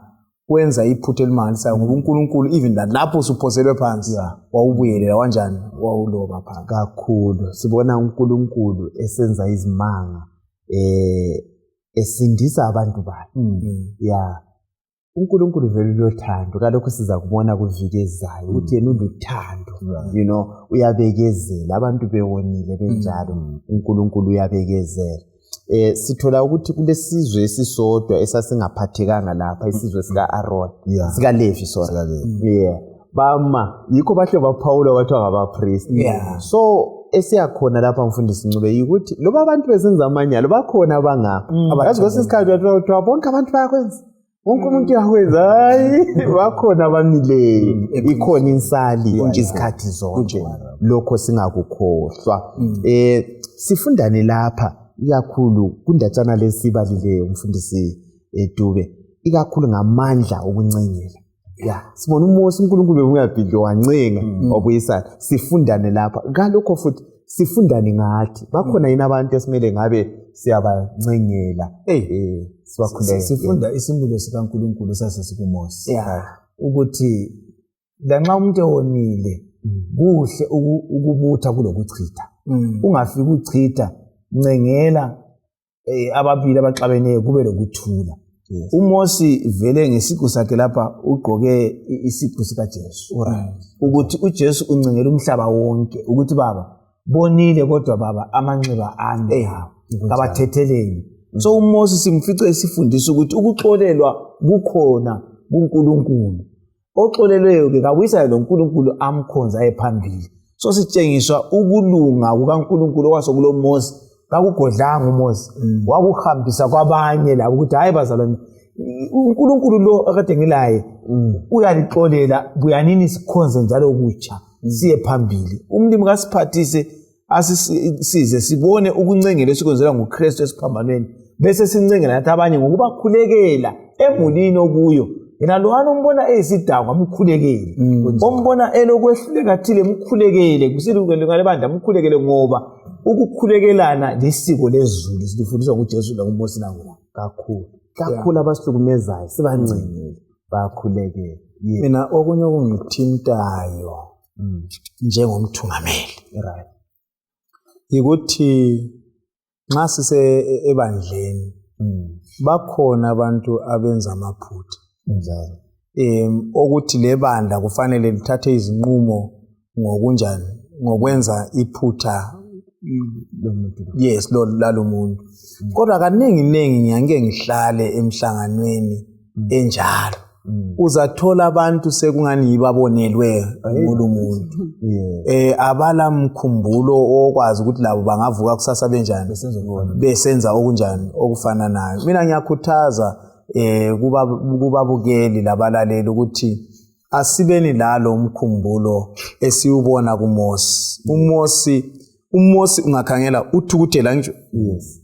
Speaker 2: wenza iphutha elimangalisayo ngoba uNkulunkulu even lapho usuphoselwe phansi wawubuyelela kanjani wawuloba phansi
Speaker 1: kakhulu sibona uNkulunkulu esenza izimanga esindisa abantu bakhe uNkulunkulu vele lothando kalokho siza kubona kuvikezayo ukuthi yena uluthando uyabekezela abantu bewonile benjalo uNkulunkulu uyabekezela sithola ukuthi kulesizwe esisodwa esasingaphathekanga lapha isizwe sikaAaron sika Levi bama yikho bahle baPaula wathi ngabapriest so esiyakhona lapha mfundisi Ncube ukuthi loba abantu besenza amanyalo bakhona abangapha yazi kwesisikhathi uyathola bonke abantu bayakwenza wonke umuntu uyakwenza hayi bakhona abamileyo ikhona insali isikhathi zonke lokho singakukhohlwa sifundane lapha ikakhulu kundatshana lesibalileyo umfundisi Dube ikakhulu ngamandla okuncengela sibona uMose uNkulunkulu uyabhidla wancenga wabuyisana sifundane lapha ngalokho futhi sifundane ngathi bakhona yini abantu esimele ngabe siyabancengela sibakhuleke
Speaker 2: sifunda isimbilo sikaNkulunkulu sasesikuMose ukuthi lanxa umuntu ewonile kuhle ukubutha kulokuchitha ungafika uchitha ncengela ababili abaxabeneyo kube lokuthula uMose vele ngesiqu sakhe lapha ugqoke isiqu sikaJesu ukuthi uJesu uncengela umhlaba wonke ukuthi baba bonile kodwa baba amanxeba ami ngabathetheleni so uMose simfice isifundisa ukuthi ukuxolelwa kukhona kuNkulunkulu oxolelweyo ke kawisa lo uNkulunkulu amkhonza ephambili so sitshengiswa ukulunga kukaNkulunkulu kwasokulo Mose kakugodlanga uMose wakuhambisa kwabanye la ukuthi hayi bazalwane uNkulunkulu lo akade ngilaye uyalixolela buyanini sikhonze njalo kutsha siye phambili umlimi kasiphathise asisize sibone ukuncengela esikwenzela ngoKristu esiphambanweni bese sincengela nathi abanye ngokubakhulekela emulini okuyo yena lowana umbona eyisidakwa amkhulekele ombona elokwehluleka thile mkhulekele kusilungele ngale bandla mkhulekele ngoba ukukhulekelana lisiko lezulu silifundiswa nguJesu nakuMose nangola kakhulu abasihlukumezayo sibancengele bakhulekele mina okunye okungithintayo njengomthungameli ukuthi nxa sise ebandleni bakhona abantu abenza amaphutha
Speaker 1: njalo
Speaker 2: ukuthi le bandla kufanele lithathe izinqumo ngokunjani ngokwenza iphutha yes lalomuntu kodwa kaningi ngiyake ngihlale emhlanganweni enjalo uzathola abantu sekungani yibabonelwe ngumuntu abala mkhumbulo okwazi ukuthi labo bangavuka kusasa benjani besenza okunjani okufana nayo mina ngiyakhuthaza kubabukeli labalaleli ukuthi asibeni lalo umkhumbulo esiubona kuMosi uMosi ungakhangela uthukuthela ngisho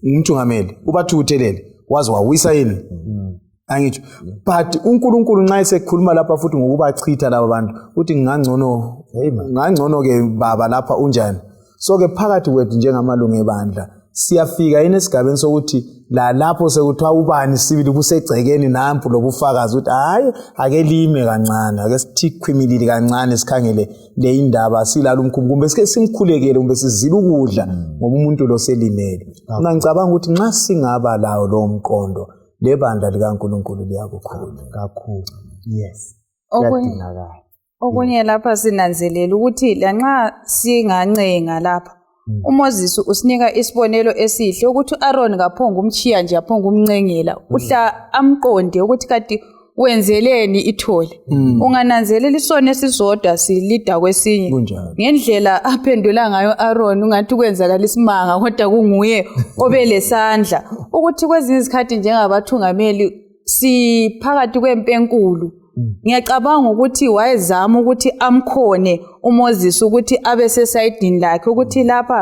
Speaker 2: umthungameli ubathukuthelele wazi wawisa yini angitsho but uNkulunkulu nxa esekhuluma lapha futhi ngokubachitha laba bantu uthi ngangcono ke baba lapha unjani so ke phakathi kwethu njengamalungu ebandla siyafika esigabeni sokuthi la lapho sekuthiwa ubani sibili kusegcekeni nampu lobufakazi ukuthi hayi ake lime kancane ake sithikhwimilili kancane sikhangele le indaba silala umkhumbulo kumbe sike simkhulekele kumbe sizile ukudla ngoba umuntu lo selimele mina ngicabanga ukuthi nxa singaba lawo lo mqondo le bandla likaNkulunkulu liyakukhulu
Speaker 1: kakhulu yes
Speaker 3: okunye lapha sinanzelela ukuthi lanxa singancenga lapha uMoses usinika isibonelo esihle ukuthi uAaron kaphonga umchiya nje aphonga umncengela uhla amqonde ukuthi kati wenzeleni ithole ungananzelela isona esisodwa silida kwesinye ngendlela aphendula ngayo Aaron ungathi kwenzakala isimanga kodwa kunguye obelesandla ukuthi kwezinye izikhathi njengabathungameli siphakathi kwempenkulu ngiyacabanga ukuthi wayezama ukuthi amkhone uMoses ukuthi abe sesayidini lakhe ukuthi lapha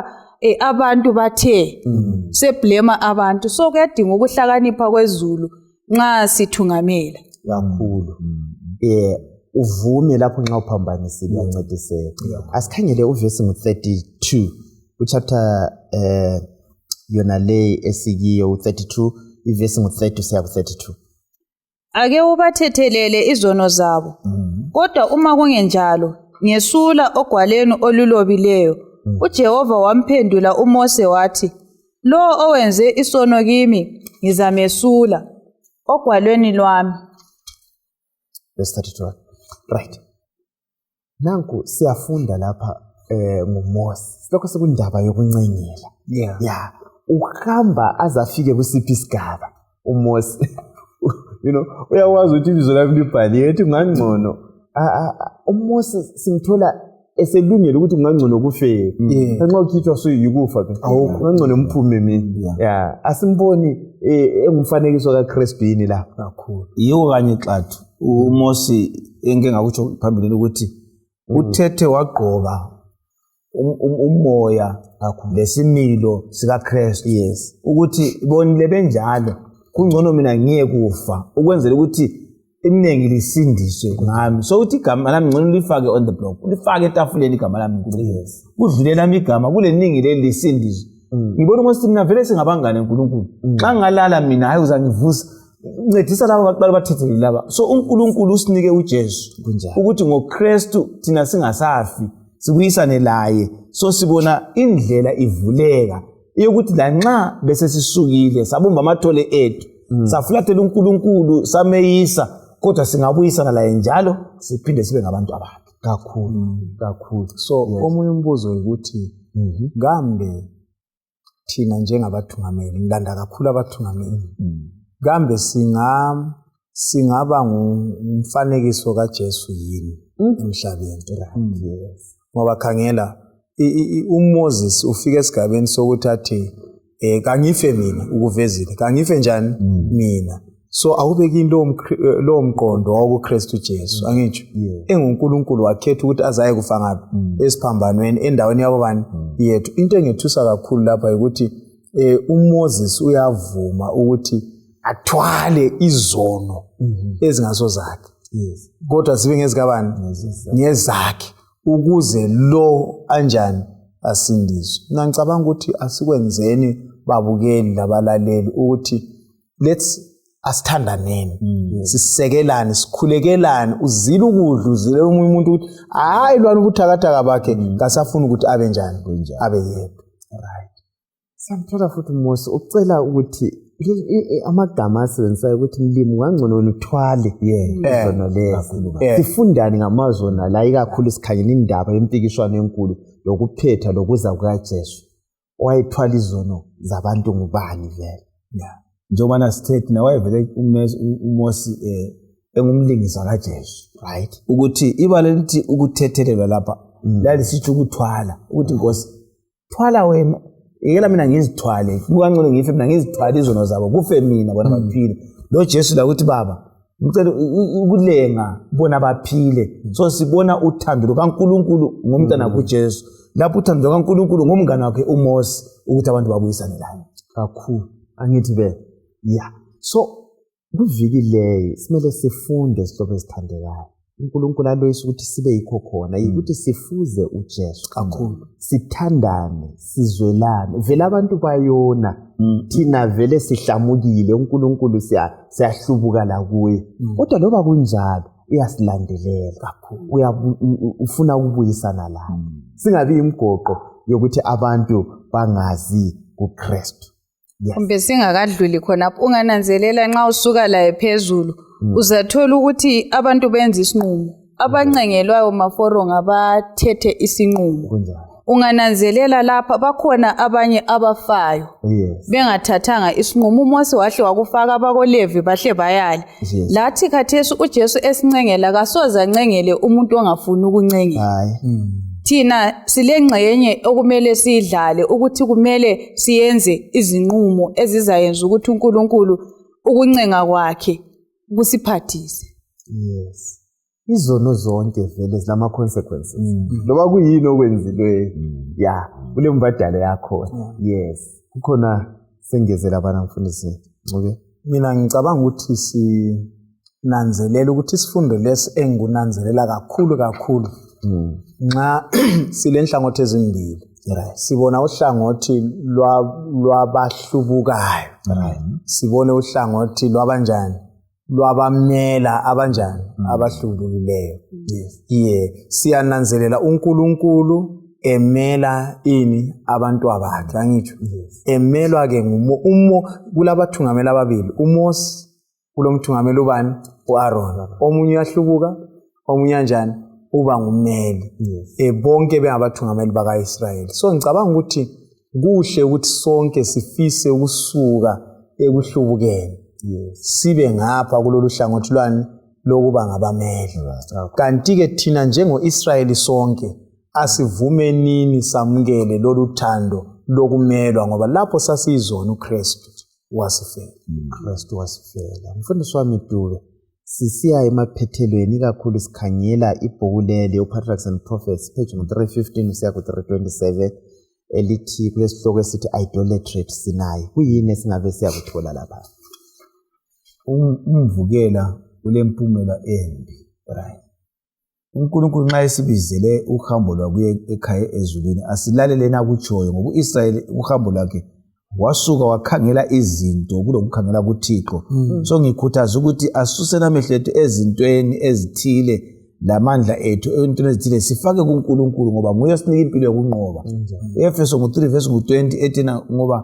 Speaker 3: abantu bathe seblame abantu so kuyadinga ukuhlakanipha kwezulu nxa sithungamela
Speaker 1: kakhulu uvume lapho nxa uphambanisile uyancediseka asikhangele uvesi ngo32 uchapter yona le esikiyo u32 ivesi ngo30 siya ku32
Speaker 3: ake ubathethelele izono zabo kodwa uma kungenjalo ngesula ogwaleni olulobileyo uJehova wamphendula uMose wathi lo owenze isono kimi ngizamesula ogwalweni lwami
Speaker 1: verse 32 right nanku siyafunda lapha ngoMose lokho sekundaba yokuncengela uhamba azafike kusiphi isigaba uMose uyawazi ukuthi ibizo lami libhaliwe ethi ngangcono uMose simthola eselungile ukuthi ngangcono kufe nxa ukhithwa suyikufa ke ngangcono mphume mina asimboni engumfanekiso kaChrispini la
Speaker 2: kakhulu yiwo kanye xathu uMose engeke ngakutsho phambili ukuthi uthethe wagqoka umoya lesimilo sikaKristu ukuthi bonile benjalo kungcono mina ngiye kufa ukwenzela ukuthi iminingi lisindiswe ngami so uthi igama lami ngcono lifake on the block lifake etafuleni igama lami kudlulela ami igama kule ningi leli lisindiswe ngibona ukuthi mina vele singabangane uNkulunkulu xa ngalala mina hayi uzangivusa ncedisa labo baqala bathethele laba so uNkulunkulu usinike uJesu ukuthi ngoKristu thina singasafi sikuyisane laye so sibona indlela ivuleka yokuthi la nxa bese sisukile sabumba amathole ethu safulathela uNkulunkulu sameyisa kodwa singabuyisana la njalo siphinde sibe ngabantu ababi
Speaker 1: kakhulu
Speaker 2: so omunye umbuzo ukuthi kambe thina njengabathungameli ngilanda kakhulu abathungameli kambe singaba ngumfanekiso kaJesu yini emhlabeni ngoba khangela uMoses ufike esigabeni sokuthi athi kangife mina ukuvezile kangife njani mina so awubeki lo mqondo wakuKristu Jesu angitsho enguNkulunkulu wakhetha ukuthi azaye kufa ngapi esiphambanweni endaweni yabo bani yethu into engethusa kakhulu lapha ukuthi uMoses uyavuma ukuthi athwale izono ezingaso zakhe kodwa zibe ngezikabani ngezakhe ukuze lo anjani asindiswe mina ngicabanga ukuthi asikwenzeni babukeli labalaleli ukuthi asithandaneni sisekelane sikhulekelane uzile ukudla uzile umuntu ukuthi hayi lwana ubuthakathaka bakhe ngasafuna ukuthi abe njani abe yedwa right
Speaker 1: Samthola futhi uMosi ucela ukuthi amagama asebenzisayo ukuthi mlimi kangcono uthwale izono lezo. Sifundani ngamazona la ikakhulu sikhangela indaba yempikishwano enkulu lokuphetha lokuza kukaJesu. Wayethwala izono zabantu ngubani vele?
Speaker 2: Njengoba sithethe nawayevele uMosi engumlingisi kaJesu, right? Ukuthi ibala lithi ukuthethelelwa lapha lalisithi ukuthwala, ukuthi Nkosi thwala wena yekela mina ngizithwale kungangcono ngife mina ngizithwale izono zabo kufe mina bona baphile. Lo Jesu la uthi baba ngicela ukulenga bona baphile. So sibona uthando lukaNkulunkulu ngomntana kuJesu, lapho uthando lukaNkulunkulu ngomngane wakhe uMosi ukuthi abantu babuyisane laye
Speaker 1: kakhulu. Angithi be so kuviki leyo simele sifunde isihloko esithandekayo. uNkulunkulu aloyisa ukuthi sibe yikho khona ukuthi sifuze uJesu kakhulu, sithandane, sizwelane. Vele abantu bayona thina vele sihlamukile, uNkulunkulu siyahlubuka la kuye. Kodwa loba kunjalo uyasilandelela kakhulu, ufuna ukubuyisana laye. Singabi imgoqo yokuthi abantu bangazi kuKristu.
Speaker 3: Kumbe singakadluli khonapho ungananzelela nxa usuka la ephezulu uzathola ukuthi abantu benza isinqumo, abancengelwayo maforo ngabathethe isinqumo. Ungananzelela lapha bakhona abanye abafayo bengathathanga isinqumo. uMose wahle wakufaka abakoLevi bahle bayala. Lathi khathesi uJesu esincengela kasoza ancengele umuntu ongafuni ukuncengela. Thina silengxenye okumele sidlale ukuthi kumele siyenze izinqumo ezizayenza ukuthi uNkulunkulu ukuncenga kwakhe kusiphathise.
Speaker 1: Izono zonke vele zilama consequences. Loba kuyini okwenzilwe kule mbadalo yakho. Kukhona sengezela abana mfundisi Ncube.
Speaker 2: Mina ngicabanga ukuthi sinanzelela ukuthi isifundo lesi engunanzelela kakhulu nxa silenhlangothi ezimbili. Sibona uhlangothi lwabahlubukayo, sibone uhlangothi lwabanjani, lwabamela abanjani, abahlubukileyo. Siyananzelela uNkulunkulu emela ini abantu abakhe, angitsho. Emelwa ke kulabathungameli ababili, uMose kulomthungameli ubani, uAaron. Omunye uyahlubuka, omunye kanjani, uba ngumeli. Bonke bengabathungameli bakaIsrayeli. So ngicabanga ukuthi kuhle ukuthi sonke sifise ukusuka ekuhlubukeni sibe ngapha kulolu hlangothi lwani lokuba ngabameli. Kanti ke thina njengo-Israyeli sonke asivume nini samukele lolu thando lokumelwa, ngoba lapho sasizona uKristu wasifela.
Speaker 1: uKristu wasifela. Mfundisi wami Dube, sisiya emaphethelweni kakhulu sikhangela ibhuku leli uPatriarchs and Prophets page 315 siya ku 327 elithi kulesihloko esithi idolatry Sinai. Kuyini esingabe siyakuthola lapha?
Speaker 2: Umvukela kulempumela embi, right? uNkulunkulu nxa esibizele uhambo lwakuye ekhaya ezulwini asilalele nakutshoyo, ngoba uIsrayeli uhambo lwakhe wasuka wakhangela izinto kulokukhangela kuThixo. So ngikhuthaza ukuthi asuse namehlo ethu ezintweni ezithile lamandla ethu entweni ezithile sifake kuNkulunkulu, ngoba nguye osinika impilo yokunqoba. Efeso 3:20 ethina ngoba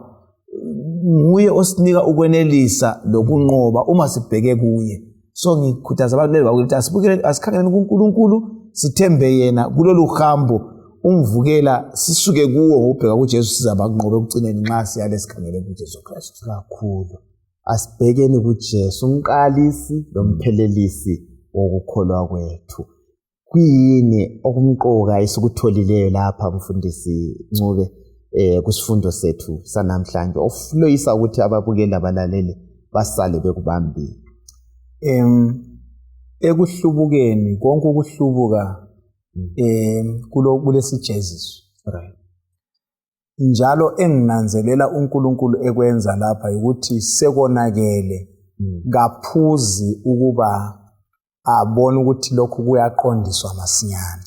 Speaker 2: nguye osinika ukwenelisa lokunqoba uma sibheke kuye. So ngikhuthaza abantu leli ukuthi asikhangeleni kuNkulunkulu, sithembe yena kulolu hambo. Umvukela sisuke kuwo ngobheka kuJesu sizabanqobe ekucineni nxa siyale sikhangele kuJesu Kristu
Speaker 1: kakhulu. Asibhekeni kuJesu umqalisi lomphelelisi wokukholwa kwethu. Kuyini okumqoka esikutholileyo lapha mfundisi Ncube kusifundo sethu sanamhlanje ofuloyisa ukuthi ababukeli abalaleli basale bekubambile?
Speaker 2: Ekuhlubukeni konke ukuhlubuka kulesijeziso, right? Njalo enginanzelela uNkulunkulu ekwenza lapha ukuthi sekonakele kaphuzi ukuba abone ukuthi lokhu kuyaqondiswa masinyane.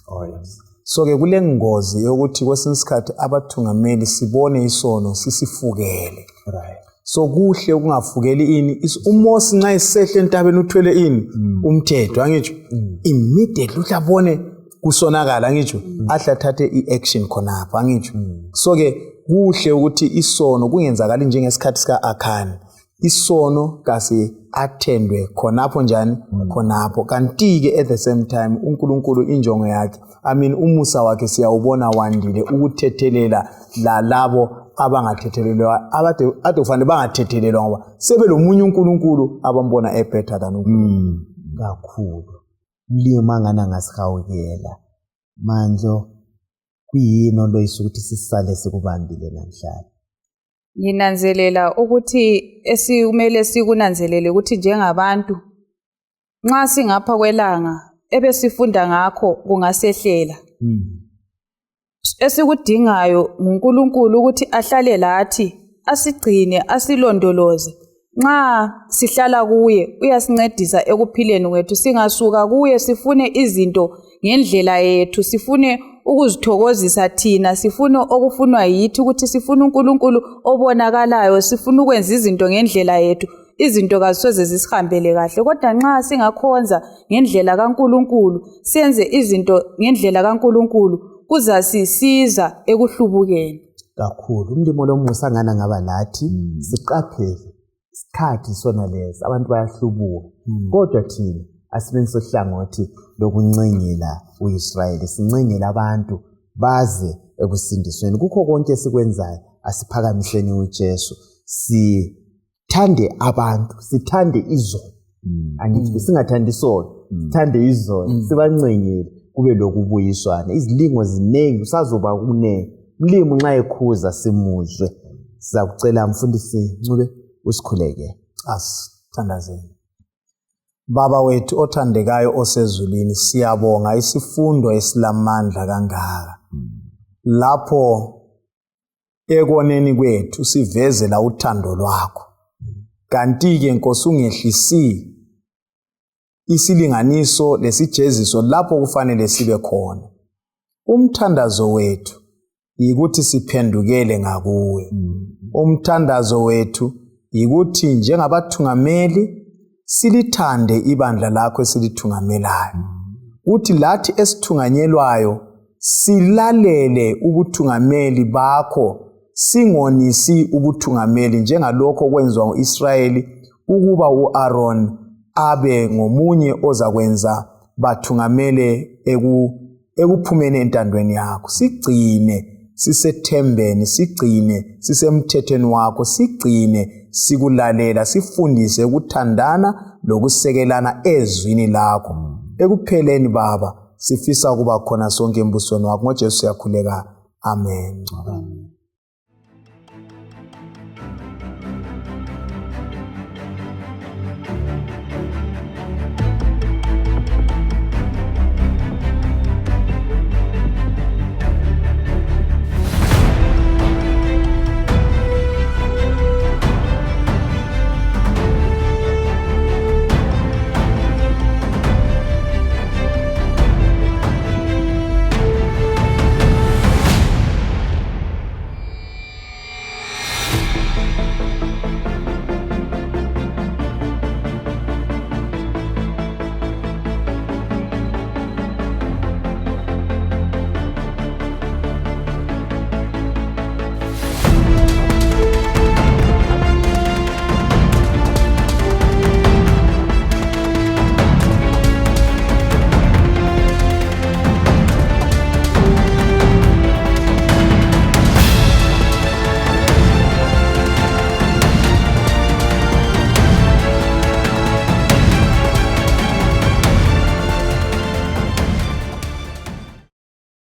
Speaker 2: So ke kule ngozi yokuthi kwesinye isikhathi abathungameli sibone isono sisifukele, right? So kuhle ukungafukeli ini uMose nxa isehle entabeni uthwele ini umthetho, angitsho immediately uhlabone kusonakala, angitsho ahle athathe iaction khonapha, angitsho. So ke kuhle ukuthi isono kungenzakali njengesikhathi sika-Akhani. Isono kasi athendwe khonapho njani khonapho. Kanti-ke at the same time uNkulunkulu injongo yakhe, umusa wakhe siyawubona wandile ukuthethelela lalabo abangathethelelwa ade kufanele bangathethelelwa ngoba sebelomunye uNkulunkulu abambona ebhetha than uNkulunkulu.
Speaker 1: Kakhulu. Mlima ngana ngasihawukela. Manje kuyini oloyisa ukuthi sisale sikubambile namhlanje?
Speaker 3: Nginanzelela ukuthi esikumele sikunanzelele ukuthi njengabantu nxa singapha kwelanga ebesifunda ngakho kungasehlela. Esikudingayo nguNkulunkulu ukuthi ahlale lathi, asigcine, asilondoloze. Nxa sihlala kuye uyasincedisa ekuphileni kwethu, singasuka kuye sifune izinto ngendlela yethu, sifune ukuzithokozisa thina, sifune okufunwa yithi ukuthi sifune uNkulunkulu obonakalayo, sifune ukwenza izinto ngendlela yethu. Izinto kazisoze zisihambele kahle, kodwa nxa singakhonza ngendlela kaNkulunkulu, senze izinto ngendlela kaNkulunkulu, kuzasisiza ekuhlubukeni.
Speaker 1: Kakhulu. Umlimo lomusa ngana ngaba lathi siqaphele isikhathi sona lesi abantu bayahlubuka. Kodwa thina asibenzise ohlangothi lokuncengela uIsrayeli, sincengela abantu baze ekusindisweni. Kukho konke esikwenzayo asiphakamiseni uJesu, sithande abantu, sithande izolo. Angithi singathandi isono, sithande izolo, sibancengele kube lokubuyiswana. Izilingo ziningi, usazoba kunene. Mlimi nxa ekhuza simuzwe. Sizakucela mfundisi Ncube usikhuleke.
Speaker 2: Asithandazeni. Baba wethu othandekayo osezulwini, siyabonga isifundo esilamandla kangaka. Lapho ekoneni kwethu sivezela uthando lwakho. Kanti-ke Nkosi ungehlisi isilinganiso lesijeziso lapho kufanele sibe khona. Umthandazo wethu yikuthi siphendukele ngakuwe. Umthandazo wethu yikuthi njengabathungameli silithande ibandla lakho esilithungamelayo. Uthi lathi esithunganyelwayo silalele ubuthungameli bakho, singonisi ubuthungameli njengalokho kwenziwa u-Israyeli ukuba u-Aaron abe ngomunye ozakwenza bathungamele ekuphumeni entandweni yakho. Sigcine sisethembeni, sigcine sisemthethweni wakho, sigcine sikulalela, sifundise ukuthandana lokusekelana ezwini lakho. Ekupheleni Baba sifisa ukuba khona sonke embusweni wakho. NgoJesu siyakhuleka. Amen.